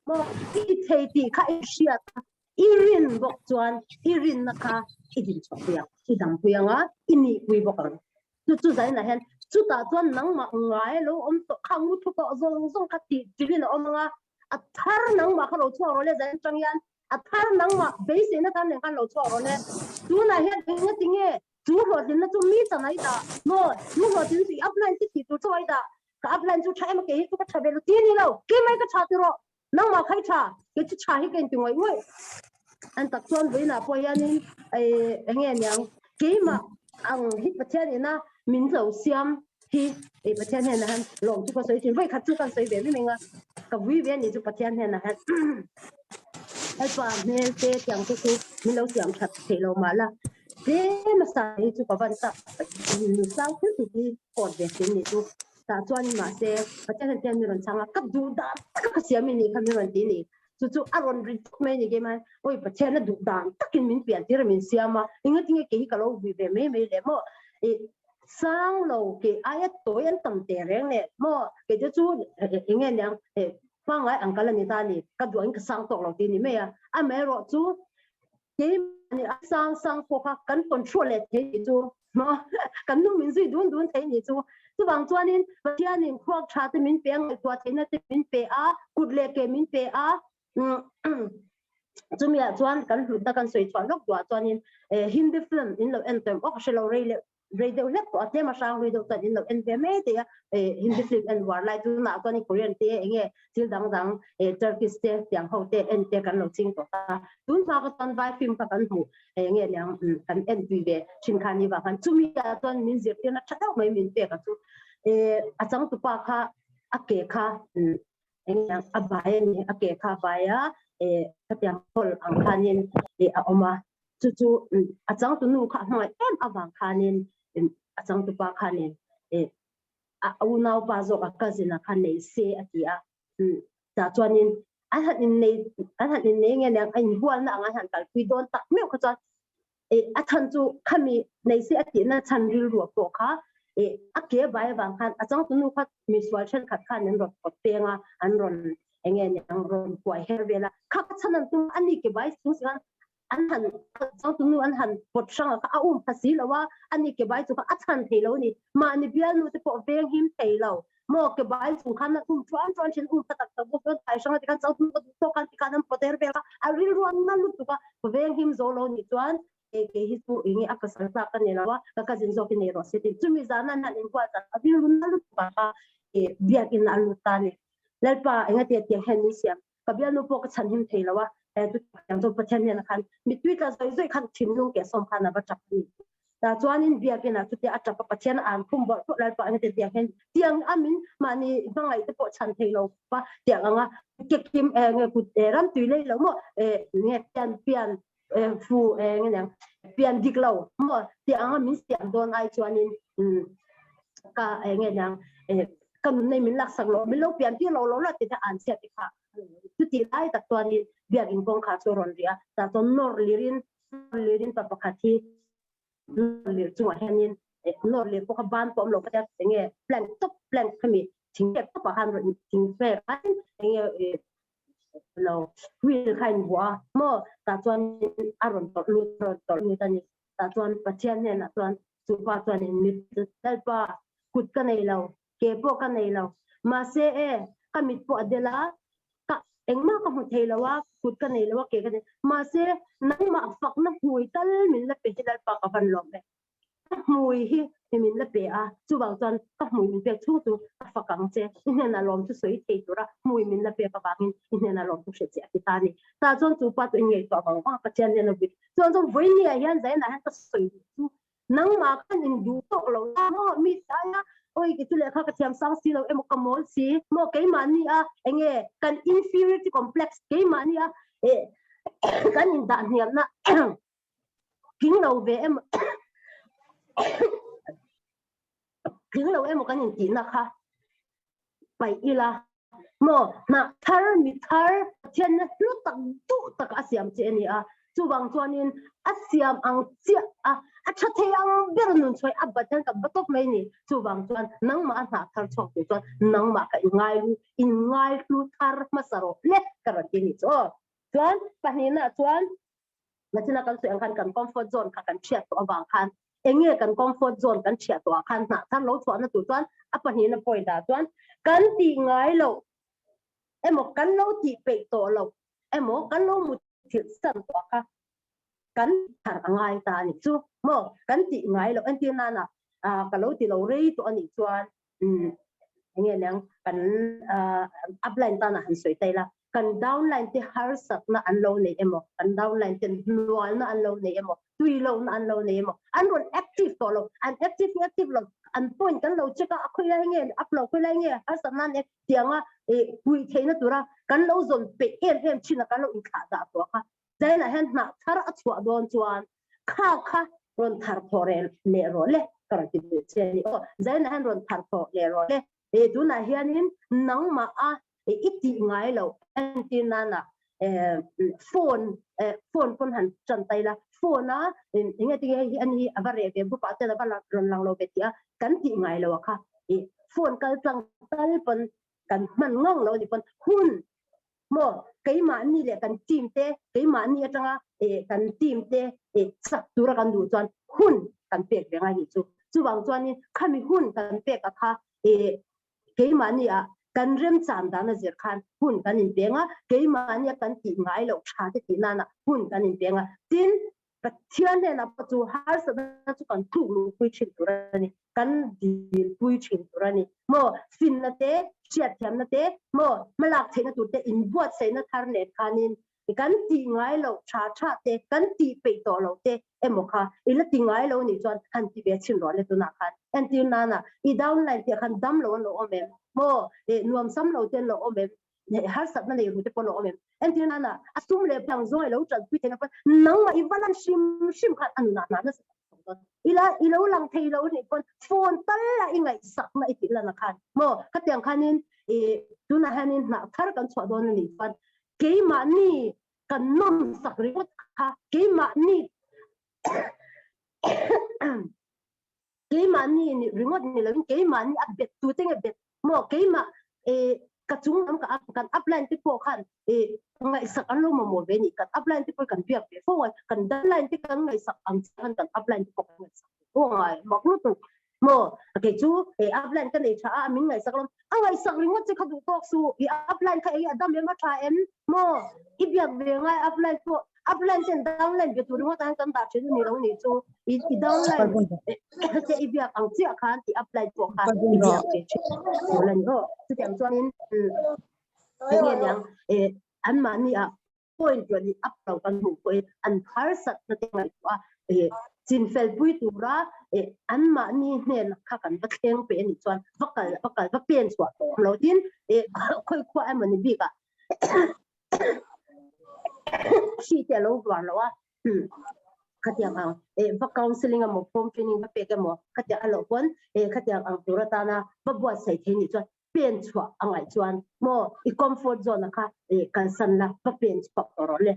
Maw i ti thei tih kha i hriat a, i rin bawk chuan i rinna kha i din chhuah pui ang, i dam pui ang a, i nih pui bawk ang. Chu chu zainah hian chutah chuan nangmah ngai lo awm tawh kha ngu thu tawh zawng zawng kha tih ṭilin a awm ang a, a thar nangmah kha lo chhuak rawh le zain aṭang hian a thar nangmah beiseina tan nen khan lo chhuak rawh le. Tunah hian eng ati nge chu hlawhtlinna chu mi chan ai dah maw chu hlawhtlinna chu i upline chi thih tur chu ai dah ka upline chu ṭha em a kei hi chu ka ṭha ve lo ti a ni lo keimah hi ka ṭha ti rawh nangmah kha i ṭha kei chu ṭha hi ka inti ngawih ngawih an tak chuan vawiinah pawh hianin eng nge niang keimah ang hi Pathian ina min lo siam hi ei Pathian hnenah hian lawm chu ka sawi thin vawi khat chu kan sawi ve mai mai a ka vui ve anih chu Pathian hnenah hian helpa hmel te tiang te chu min lo siam that theih lo mah la tlem a sa hi chu ka van tak sang thil ti hi awt ve thin nih chu Tah chuan mahse Pathian hian mi rawn chhang a, ka duh dan taka ka siam i nih kha min rawn ti a ni. Chu chu a rawn ri tawp mai a ni keimah hian, awi Pathian a duh dan takin min pian tir a min siam a, engatinge kei hi ka lo vui ve mai mai le maw? I sang lo kei aia tawi an tam teh reng le maw? Kei te chu enge niang hmangai ang kal a ni ta a ni, ka duh angin ka sang tawk lo tih a ni mai a. Amaherawhchu Keimahni a sang sang pawh kha kan control leh thei nih chu maw kan nu min zui dun dun thei nih chu. Chuvang chuanin Pathianin khuak tha te min pe a, ngaihtuah theihna te min pe a, kut leh ke min pe a, chumiah chuan kan hlutna kan sawi chhuah lawk duah chuanin Hindi film in lo en tawh em aw ka hre lo rei leh rei deuh hlek pawh a tlem a hrang rei deuh chuan in lo en ve mai thei a, Hindi film en uar lai tunah chuan Korean te eng nge thil dang dang Turkish te tiang ho te en te kan lo ching tawh ta tun hma kha chuan vai film kha kan hmuh eng nge niang kan en tui ve thin kha ni vang khan chumi ah chuan min zirtirna tha deuh mai min pek a chu a changtupa kha a ke kha eng nge a bai a ni a ke kha a bai a khatiang hall ang khanin a awm a chu chu a changtu nu kha a hmangaih em avang khanin a changtupa khanin a unaupa zawk a cousin a kha nei se a ti a tah chuanin an han innei an han innei nge niang a inhualna ang an han kalpui dawn tak meuh kha chuan a chhan chu khami nei se a tihna chhan rilru pawh kha a ke bai avang khan a changtu nu kha misual thenkhat khan an rawn kawt peng a an rawn enge niang rawn kuai her vel a kha kha chhan an tum a ni ke bai chung si khan. An han changtunu an han pawt hrang a kha a um pha si lo a, ani ke bai chu kha a chhan thei lo a ni. Mahni bialnu te pawh veng him thei lo maw ke bai chung khan an um chuan chuan thin um pha tak tak bawk chuan thai hrang a tikhan changtunu ka duh tawk khan tikhan an pawt er vel kha a rilru a na lutuk a, veng him zo lo nih chuan kei kei hi chu eng nge a pasal tlak ka nei lo a, ka cousin zawk hi nei rawh se tih chumi zan an han inhuat a rilru na lutuk a kha biakin a lut ta a ni. Lalpa engati tiang hian min siam ka bialnu pawh ka chhan him thei lo a, chutiang chuan Pathian hnenah khan mittui tla zawi zawi khan thinlung keh sawm khan a va tap a ni. Tah chuanin biakinah chutia a tap a, Pathian a an khum bawrh bawrh Lalpa engati tiang hian tiang a min mahni hmangaih te pawh chhan thei lo pa tiang anga ke kim nge kut ram tui lei lo maw nge pian pian fu nge niang pian dik lo maw tiang anga min siam dawn ai chuanin ka nge niang ka nun nei min laksak lo min lo pian tir lo lo la ti te an chhiat te kha chuti lai tak chuanin biakin kawngkhar chu a rawn ri a tah chuan nawr lirin nawr lirin pa pakhat hi nawr lir chungah hianin nawr lir pawh kha ban pawh awm lo kha tia enge plank tawp plank khami thing tek tawpah khan rawn thing vel khan enge lo wheel kha in vuah a maw tah chuan a rawn tawlh lut a rawn tawlh lut a ni tah chuan Pathian hnenah chuan chupa chuanin mit Lalpa kut ka nei lo ke pawh ka nei lo mahse e ka mit pawh a del a ka engmah ka hmu thei lo a kut ka nei lo a ke ka nei mahse nangmah fakna hmui tal min la pe hi Lalpa ka van lawm e ka hmui hi min la pe a chuvang chuan ka hmui min pek chhung chu ka fak ang che i hnenah lawm chu sawi thei tura hmui min la pek avangin i hnenah lawm chu hre che a ti ta a ni tah chuan chu pa chu i ngaihtuah vang vang a Pathian hnena vui chuan chuan vawinia hian zainah hian ka sawi duh chu nangmah khan in duh tawk lo ta maw mi tlai a oi ki chu lehkha ka thiam sang si lo emaw ka mawl si maw keimahni a enge kan inferiority complex keimahni a eh kan indah hniamna tling lo ve emaw tling lo emaw kan intihna kha paih ila maw hnah thar mi thar Pathianna hlu tak duh tak a siam che a ni a chuvang chuanin a siam ang chiah a a tha thei ang ber nun chhuai a bat hian ka ba tawp mai ni chuvang chuan nangmah a hnah thar chhuak tur chuan nangmah ka inngai hlu inngai hlu thar hmasa rawh le ka rawn ti ni chu aw chuan pahnihna chuan Nachina kan sawi ang khan kan comfort zone kha kan thiat tawh avang khan enge kan comfort zone kan thiat tawh ah khan hnah thar lo chhuahna tur chuan a pahnihna point ah chuan kan tih ngai loh emaw kan lo tih peih tawh loh emaw kan lo muthilh san tawh kha kan thar a ngai ta a nih chu maw kan tih ngai loh entir nana ah ka lo ti lo rei tawh a nih chuan enge niang kan upline tana han sawi ta ila kan downline te harsatna an lo nei emaw kan downline ten hnualna an lo nei emaw tui lohna an lo nei emaw an rawn active tawh lo an active active lo an point kan lo check a a khawi lai nge up lo khawi lai nge harsatna an tianga puih theihna tura kan lo zawn peih em em thin a kan lo inthlah dah tawh kha Zainah hian hnah thar a chhuah dawn chuan kha kha rawn thar thawh reh leh rawh le ka rawn ti duh che a ni aw. Zainah hian rawn thar thawh leh rawh le. E tunah hianin nangmah a i tih ngai loh entir nana phone phone pawn han tan ta ila phone a enge tinge hei hi ani hi a va reh ve group ah ten a va rawn lang lo ve tih a kan tih ngai lo a kha phone kal tlang tal pawn kan hman ngang lo a ni pawn hun Maw, keimahni leh kan team te, keimahni atanga eh kan team te eh chak tura kan duh chuan hun kan pek ve ngai nih chu. Chuvang chuanin khami hun kan pek a kha eh keimahni ah kan remchan dan a zir khan hun kan inpeng a, keimahni a kan tih ngai loh tha te tih nana hun kan inpeng a. Tin, Pathian hnenah pawh chu harsatna chu kan tluk luhpui thin tur a ni, kan dilpui thin tur a ni. Maw finna te, hriatthiamna te, maw hmalak theihna tur te inbuatsaihna thar nen khanin kan tih ngai loh tha tha te, kan tih peih tawh loh te emaw kha i la ti ngai lo nih chuan han ti ve chhin rawh le tunah khan. Entir nana i downline tih ah khan dam lo an lo awm em? Maw nuam sam lo te an lo awm em? Harsatna nei ru te pawh lo awm em? Entir nana a sum leh pang zawng i lo tanpui theihna pawn nangmah i va lan hrim hrim khan a nunah hna nasa tak thawk dawn. Ila i lo lang thei lo nih pawn phone tal a i ngaihsakna i tih lan a khan maw khatiang khanin i tunah hianin hnah thar kan chhuah dawn a nih chuan keimahni kan nawmsak ringawt kha keimahni keimahni ringawt ni lovin keimahni a bet tu te nge bet maw keimah i. Ka chung lam ka up kan upline te pawh khan e ngaihsak an lo mamawh ve ni. Kan upline te pawh kan biak ve fo a, kan downline te kan ngaihsak ang chiah khan kan upline te pawh kan ngaihsak ve fo a ngai mak lutuk. Maw kei chu e upline ka nei tha a, min ngaihsak lo. A ngaihsak ringawt che kha duh tawk suh. I upline kha ei a dam em a tha em? Maw i biak ve ngai upline pawh upline ten downline be tur ringawt ang kan dah thin a ni lo nih chu. I i downline te i biak ang chiah khan i upline pawh kha i biak ve thin tur a ni aw. Chutiang chuanin eng nge niang eh anmahni ah point rawn in up lo kan hmuh pawhin an harsatna te ngaihtuah a eh chinfel pui tura eh anmahni hnen kha kan va thleng pe anih chuan va kal va kal va pen chhuah tawh awm lo tin eh khawi khua emaw ni bikah hri te a lo hluar lo a khatiang ang eh va counselling emaw form training va pek emaw khatiang a loh pawn eh khatiang ang tur atana va buatsaih thei nih chuan pen chhuah a ngaih chuan maw i comfort zone a kha eh kalsan la va pen chhuak tawh rawh le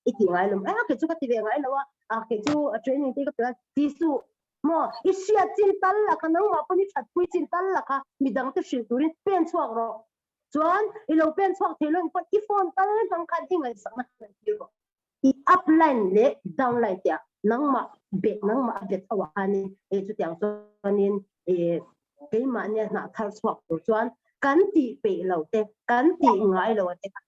i ti ngai lo a kei chu ka ti ve ngai lo a a kei chu a training te ka pe a ti suh maw i hriat chin tal la kha nangmah pawn i that pui chin tal la kha midang te hrilh turin pen chhuak rawh chuan i lo pen chhuak thei lo pawh i phone tal hmang khan i ngaihsakna kha lan tir rawh i upline leh downline te ah nangmah be nangmah a bet ho ah khanin e chutiang chuanin e keimahni a hnah thar chhuak tur chuan kan tih peih lo te kan tih ngai lo te kan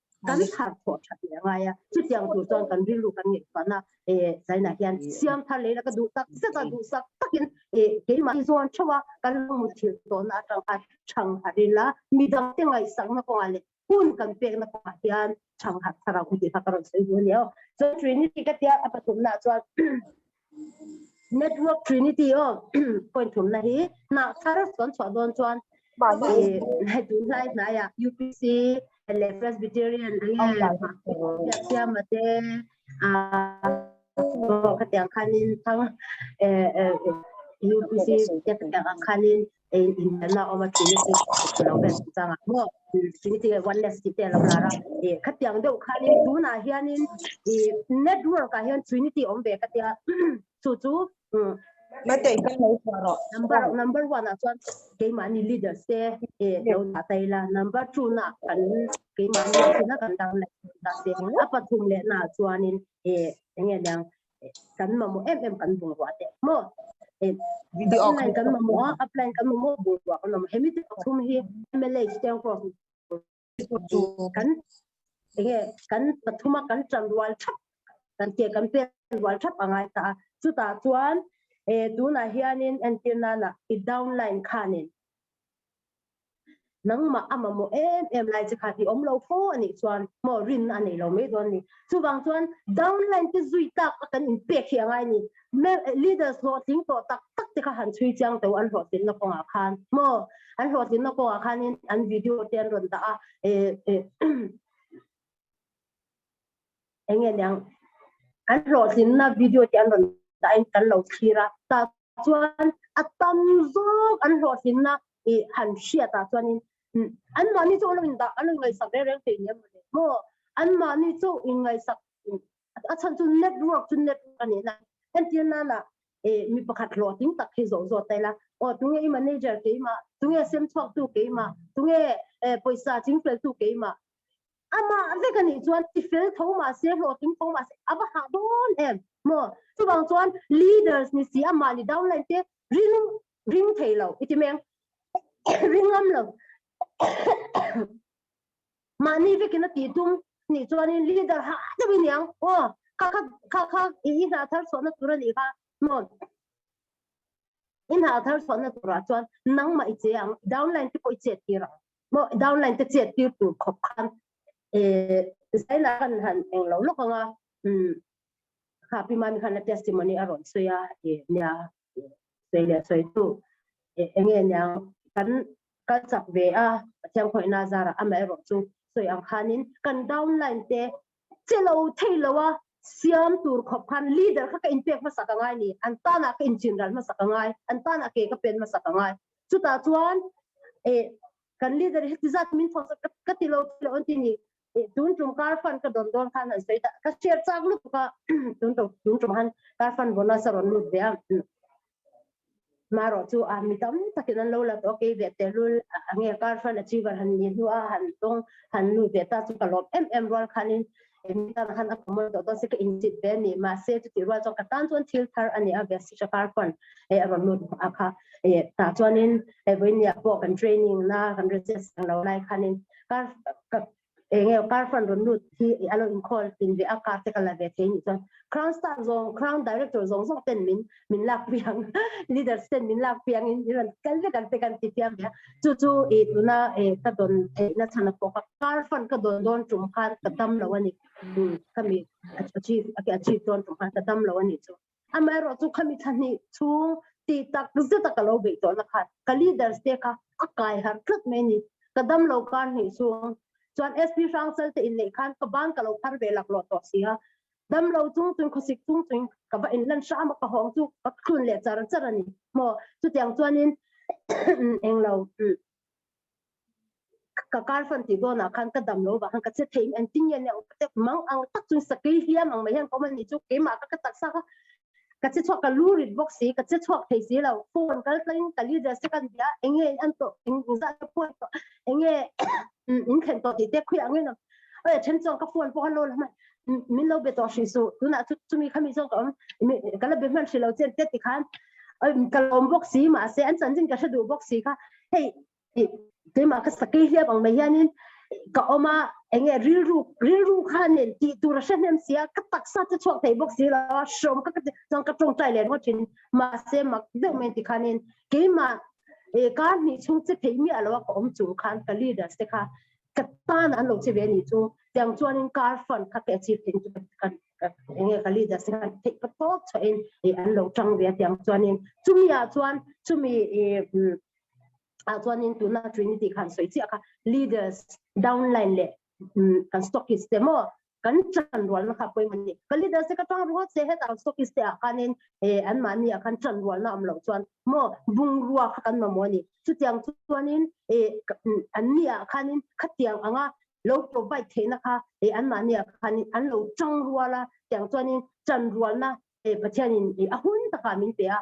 thar thawh that leh ngai a chutiang tur chuan kan rilru kan ngaihtuahna e zainah hian siam thar leh ila ka duh tak zet a duh sak takin e keimah hi zawn theuh a kan lo muthilh tawhna atang khan chhang harh ila midang te ngaihsakna kawngah leh hun kan pekna kawngah hian chhang harh thar ang tih kha ka rawn sawi duh a ni aw. Chuan Trinity ka tia a pathumna ah chuan Network Trinity aw point thumna hi hnah thar kan chhuah dawn chuan hei tunlai hnaiah UPC leh Presbyterian enge Biaksiama te khatiang khanin thang UPC te khatiang ang khanin inelna awm a Trinity lo vel chungchangah maw Trinity leh oneness tih te a lo lar a eh khatiang deuh khanin tunah hianin ih network ah hian Trinity awm ve ka tia chu chu number number one ah chuan keimahni leaders te eh lo dah ta ila number two na kan keimahni thina kan dang leh dah te a pathum leh na chuanin eh enge niang kan mamawh em em kan bungrua te maw downline kan mamawh a upline kan mamawh bungrua kan mamawh hemi te pathum hi MLH te cross kan enge kan pathuma kan tan rual thap kan ke kan pen rual thap angai ta a chutah chuan e tunah hianin entir nana i downline khanin Nangmah a mamawh em em lai che kha i awm lo fo a nih chuan maw rinna a nei lo mai dawn a ni. Chuvang chuan downline te zui tak a kan inpek hi a ngai a ni. Leaders hlawhtling tawh tak tak te kha han chhui chiang teuh an hlawhtlinna kawngah khan maw an hlawhtlinna kawngah khanin an video te an rawn dah a eng nge niang an hlawhtlinna video te an rawn dahin kan lo thlir a tah chuan a tam zawk an hlawhtlinna i han hriat ah chuanin an mahni chu an lo indah an lo ngaihsak reng reng thei nia mawle maw an mahni chu inngaihsak a chhan chu network chu network a nih na entir nana e mi pakhat hlawhtling tak hi zawh zawh ta ila aw tunge i manager keimah tunge sem chhuak tu keimah tunge pawisa chingfel tu keimah Amah vek a nih chuan ti fel tho mah se, hlawhtling tho mah se, a va hah dawn em maw? Chuvang chuan leaders ni si amah ni downline te ring ring thei lo i ti mai ang, ring ngam lo. Mahni vekin a tih tum nih chuanin leader hah deuh i ni ang, aw kha kha kha kha i hna thar chhuahna tur a nih kha maw? I hna thar chhuahna turah chuan nangmah i che ang, downline te pawh i chet tir ang. Maw downline te chet tir tur khawp khan eh zaina khan han eng lo lawk anga um kha pi mami khan a testimony a rawn sawi a eh nia sawi leh sawi tu eh enge niang kan kal chak ve a Pathian khawihna zarah amaherawh chu sawi ang khanin kan downline te che lo thei lo a siam tur khawp khan leader kha ka inpek hmasak a ngai ni an tanah ka inchin ral hmasak a ngai an tanah ke ka pen hmasak a ngai chutah chuan eh kan leader hi tizat min thawk ka ka ti lo lo an ti ni eh tun tum kar fan ka don don khan han sawi ta ka share chak lutuk a tun tum tun tum han kar fan bonus a rawn lut ve a. Marawh chu a mi tam takin an lo la tawh a, kei ve tehlul a nge car front achiever han ni hnu a han tawng han lut ve ta chu ka lawm em em rual khanin mi tan khan a common tawh dawn se ka inchit ve a ni. Mahse chutih rual chuan ka tan chuan thil thar a ni a, ve si car front a rawn lut a kha. Tah chuanin vawinia pawh kan training na kan register lo lai khanin car ka enge car front rawn lut hi a lo inkhawl tin ve a car te ka la ve thei nih chuan crown star zawng crown director zawng zawng ten min min lak piang leaders ten min lak piang in in rawn kal vek ang te kan ti fiam ve a chu chu i tuna e ka dawn theihna chhan a pawh kha car front ka dawn dawn tum khan ka dam lo a ni ka mi achieve achieve dawn tum khan ka dam lo a ni chu Amaherawh chu khami thla hnih chhung tih tak zeta ka lo beih tawhna khan ka leaders te kha a kai har tlat mai a ni. Ka dam lo kar hnih chhung chuan SP Hrangchal te inneih khan ka ban ka lo phar ve laklawh tawh si a. Dam lo chung chuin khawsik chung chuin ka va inlan hram a, ka hawng chu ka thlun leh char char a ni maw. Chutiang chuanin englo. Ka kar fan tih dawnah khan ka dam lo vang khan ka che thei em tin nge nia ka mang ang tak chuan sakei hliam ang mai hian ka awm a nih chu keimah ka ka taksa kha ka che chhuak ka lu rit bawk si ka che chhuak thei si lo phone kal tlangin ka leader te kan bia enge an tawh eng zah te phone tawh enge in thlen tawh tih te khawiah nge ni oi a then chuan ka phone pawh kha lo la hman min lo be tawh hrih suh tunah chu chumi khami zawng ka awm ka la be hman hrih lo chen te tikhan oi ka lawm bawk si mahse an chanchin ka hre duh bawk si kha hei keimah ka sakei hliap ang mai hianin ka awm a enge rilru rilru khanin tih tur a hre hnem si a ka taksa chu chhuak thei bawk si lo a hrawm ka chuan ka tawngtai leh ringawt thin mahse mak deuh mai ti khanin keimah e kar hnih chhung che thei miah lo a ka awm chung khan ka leaders te kha ka tan an lo che ve ni chu tiang chuanin car fund kha ka achieve thei chu kan enge ka leaders te khan theih pa tawp chhuahin an lo tang ve a tiang chuanin chumi ah chuan chumi ah chuanin tuna Trinity khan sawi chiah kha leaders downline leh kan stockist te maw kan chan rualna kha pawimawh a ni. Ka leaders te ka tang rual che hetah kan stockist te ah khanin an mahni ah khan chan rualna awm loh chuan maw bungrua kha kan mamawh a ni. Chutiang chuanin an ni ah khanin khatiang anga lo provide theihna kha an mahni ah khanin an lo tang rual a, tiang chuanin chan rualna Pathianin a hun takah min pe a,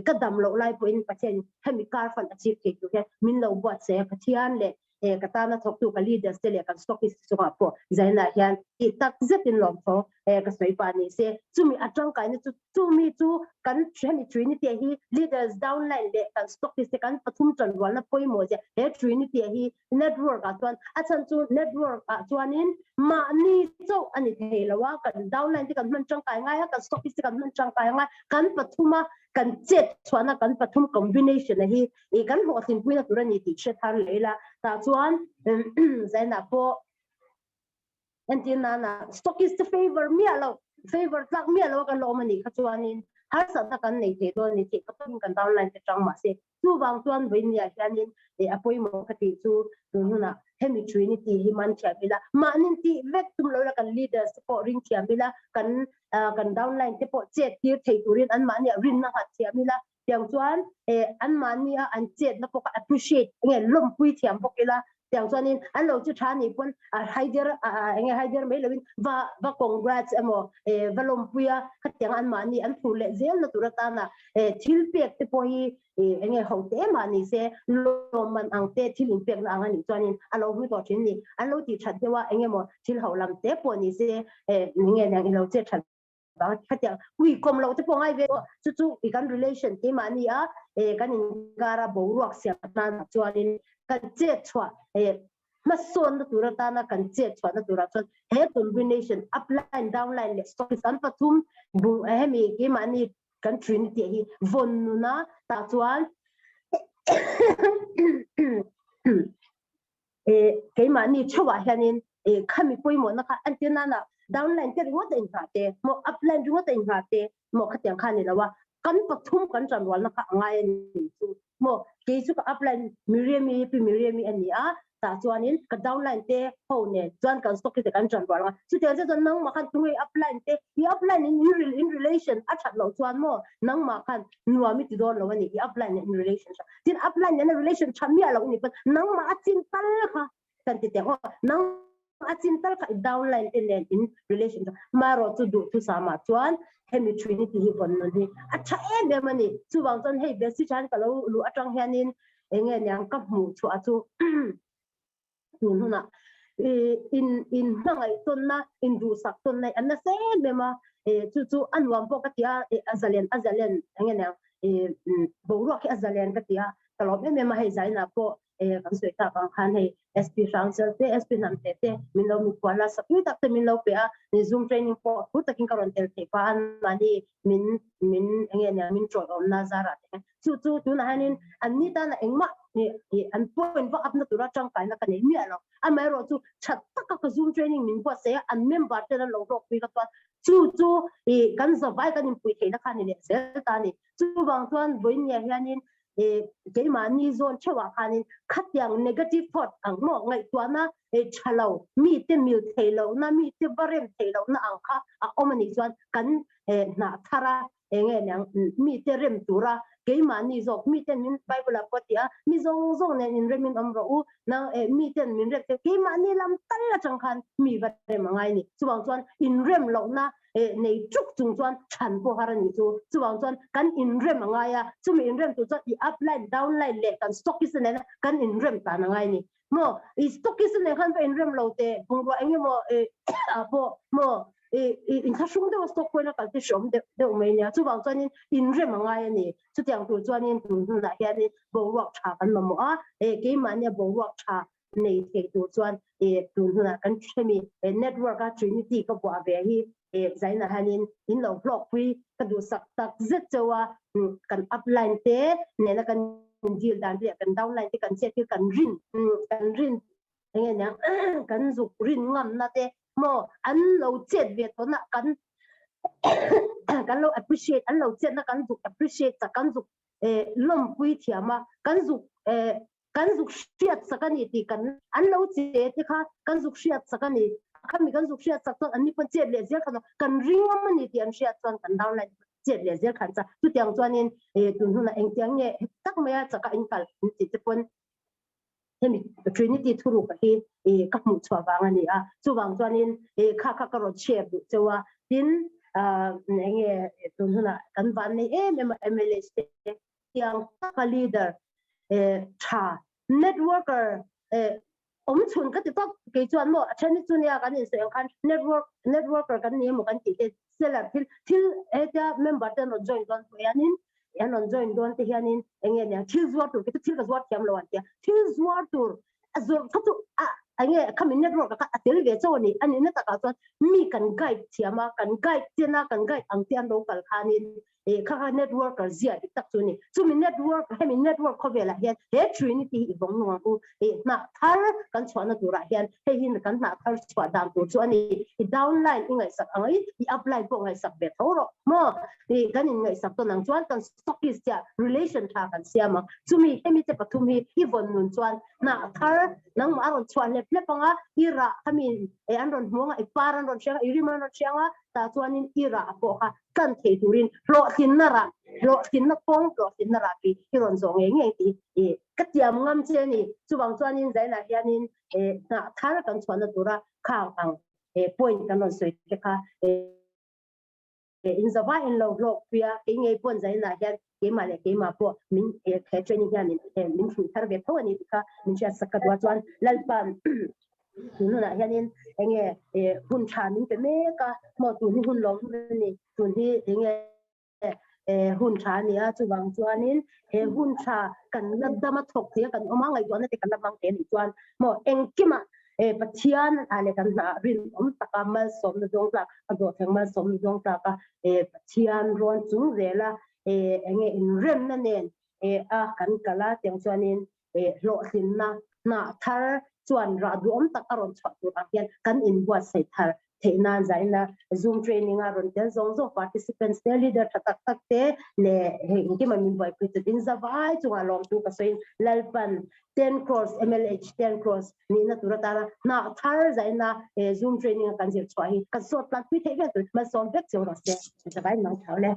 ka dam loh lai pawhin Pathianin hemi kar fan achieve thei tur hian min lo buatsaih a, Pathian leh ka tana thawktu ka leaders te leh kan stockist te chungah pawh zainah hian tih tak zetin lawmthaw ka sawi pah ni se. Chumi a tangkaina chu chumi chu kan hemi Trinity hi leaders downline leh kan stockist te kan pathum tanrualna pawimawh zia he Trinity hi network ah chuan a chhan chu network ah chuanin mahni chauh a ni thei lo a, kan downline te kan hman tangkai ngai a, kan stockist te kan hman tangkai ngai, kan pathum a kan chet chhuahna kan pathum combination a hi ih kan hlawhtlinpuina tur a ni tih hre thar leh ila tah chuan zainah pawh entir nana stockist te favor miah lo favor tlak miah lo a kan la awm a nih kha chuanin harsatna kan nei thei dawn a ni tih ka pawhin kan downline te tang mahse Chuvang chuan vawinia hianin a pawimawh ka tih chu tun hunah hemi Trinity hi man thiam ila, mahni tih vek tum lo ila kan leaders te pawh ring thiam ila, kan kan downline te pawh chet tir thei turin anmahniah rinna nghat thiam ila, tiang chuan anmahnia an chetna pawh kha appreciate enge lawmpui thiam bawk ila, tiang chuanin an lo chu tha nih pawn a haider enge haider mai loin va va congrats emaw va lawmpui a khatiang anmahni an phur leh zel na tur atana thil pek te pawh hi enge ho te mah ni se lawmman ang te thil inpekna ang anih chuanin a lo hmu tawh thin ni an lo tih that deuh a enge maw thil ho lam te pawh ni se enge niang i lo che that khatiang ui kawm loh te pawh ngai ve tawh chu chu i kan relation keimahni a kan inkara boruak siam nan chuanin kan chet chhuah hmasawnna tur atana kan chet chhuahna turah chuan he combination upline downline leh stockist an pathum bung hemi keimahni kan trinity hi vawn nuna tah chuan keimahni theuhah hianin khami pawimawhna kha an tir nana downline te ringawt a inngah te maw upline ringawt a inngah te maw khatiang kha a ni lo a kan pathum kan tanrualna kha a ngai a ni chu maw kei chu ka upline Miriam-i pi Miriam-i a ni a tah chuanin ka downline te ho nen chuan kan stock te kan tanrual anga chutiang chiah chuan nangmah khan tunge upline te i upline in in relation a that loh chuan maw nangmah khan nuam i ti dawn lo a ni i upline in relation tha tin upline nena relation tha miah loh ni pawn nangmah a chin tal kha kan ti teh aw nang. A chin tal kha i downline te nen in relation chu marawh chu duhthusam ah chuan hemi Trinity hi vawn nun hi a tha em em a ni. Chuvang chuan hei Besi than ka lo luh atang hianin enge niang ka hmuh chhuah chu tun hunah in in hmangaih tawnna in duhsak tawnna hi an nasa em em a, chu chu a nuam pawh ka ti a, a zalen a zalen enge niang boruak hi a zalen ka ti a, ka lawm em em a hei zainah pawh kan sawi tak ang khan hei SP Hrangchel te SP Hnamte te min lo mikhual a sapui tak te min lo pe a ni zoom training pawh thu takin ka rawn tel theih pa an mahni min min enge nia min tawih awmna zarah te chu chu tunah hianin an ni tana engmah an point vak up na tura tangkaina ka nei miah lo amaherawh chu that taka ka zoom training min buatsaih a an member ten an lo hlawkpui ka chuan chu chu kan zavai kan inpui theihna kha ni leh zel ta ni chuvang chuan vawiin hianin keimahni zawn theuhah khanin khatiang negative thought ang maw ngaihtuahna tha lo mite mil theih lohna mite va rem theih lohna ang kha a awm a nih chuan kan hnah thar a enge niang mite rem tura keimahni zawk miten min Bible ah pawh a ti a mi zawng zawng nen inremin awm rawh u nang miten min rem theih keimahni lam tal atang khan mi va rem a ngai a ni chuvang chuan inrem lohna nei tuk chung chuan chhan pawh har a nih chu. Chuvang chuan kan inrem a ngai a, chumi inrem tur chuan i upline, downline leh kan stockist te nena kan inrem tan a ngai a ni. Maw i stockist te nen khan va inrem lo teh bungrua eng emaw ah pawh maw i inthlahrung deuha stock point a kal te hreawm deuh deuh mai nia. Chuvang chuanin inrem a ngai a ni. Chutiang tur chuanin tun hunah hianin boruak tha kan mamawh a, keimahnia boruak tha nei thei tur chuan tun hunah kan hre mi network a Trinity ka buah ve hi zainah hianin in lo hlawkpui ka duhsak tak zet chauh a, kan upline te nena kan deal dan te leh kan downline te kan chet hi kan rin kan rin enge niang kan zuk rin ngamna te maw an lo chet ve tawhna kan kan lo appreciate an lo chetna kan zuk appreciate chak kan zuk lawmpui thiam a kan zuk kan zuk hriat sak a ni tih kan an lo che te kha kan zuk hriat sak a ni khami kan zuk hriat sak chuan an ni pawn chet leh zel khan kan ringawm a ni tih an hriat chuan kan downline chet leh zel khan cha chutiang chuanin tun hunah engtiang nge tak maia chaka in kal in tih te pawn hemi Trinity thuruk hi ka hmuh chhuah vang a ni a chuvang chuanin kha kha ka rawn share duh cheu a tin enge tun hunah kan van nei em em a MLA te tiang taka leader tha networker awm chhun ka ti tawp kei chuan maw a then hi chu nia kan insawi ang khan network networker kan ni emaw kan tih te seller thil thil hetia member te an rawn join dawn pawh hianin an rawn join dawn te hianin enge nia thil zuar tur kei chu thil ka zuar thiam lo an tia thil zuar tur a zawrh kha chu a enge khami network kha a tel ve chauh a ni a nihna takah chuan mi kan guide thiam a kan guide chen a kan guide ang te an lo kal khanin eh kha kha networker zia dik tak chu a ni chumi network hemi network khawvelah hian he trinity hi i vawng nung ang u eh hnah thar kan chhuahna turah hian hei hi kan hnah thar chhuah dan tur chu a ni i downline i ngaihsak ang i i upline pawh ngaihsak ve tho rawh maw eh kan in ngaihsak tawn ang chuan kan stockist chiah relation tha kan siam ang chumi hemi te pathum hi i vawn nun chuan hnah thar nangmah a rawn chhuah hlep hlep ang a i rah khami eh an rawn hmuang a i par an rawn hriang a i rim an rawn hriang a tah chuanin i rah pawh kha kan thei turin hlawhtlinna rah hlawhtlinna kawng hlawhtlinna rah hi i rawn zawh ngei ngei tih i ka tiam ngam che a ni chuvang chuanin zainah hianin eh hnah thar kan chhuahna tura khang ang eh point kan rawn sawi te kha eh in zavai in lo hlawk pui a kei ngei pawn zainah hian keimah leh keimah pawh min eh he training hian min eh min hruih thar ve tho a ni tih kha min hriat sak ka duh a chuan Lalpa'n Tunah hianin enge eh hun tha min pe mek a, maw tun hi hun lawm hun a ni, tun hi enge eh hun tha a ni a, chuvang chuanin he hun tha kan la dam a thawk thei a kan awm a, ngaihtuahna te kan la hmang thei a nih chuan maw engkimah eh Pathian ah leh kan hnah rinawm taka malsawmna zawng tlak a dawhthleng malsawmna zawng tlak a eh Pathian rawn chung zela eh enge inremna nen eh a kan kal a tiang chuanin hlawhtlinna hnah thar chuan rah duhawm tak a rawn chhuah tur ang hian kan inbuatsaih thar theih nan zaina Zoom training a rawn tel zawng zawng participants te leader tha tak tak te leh hei engkim a min buaipui chu tin zavai chungah lawmtu ka sawiin Lalpan 10 crores MLH 10 crores nihna tur atana hnah thar zaina Zoom training a kan zir chhuah hi kan sawt tlanpui theih vel tur malsawm vek cheu rawh se zavai mang thau le.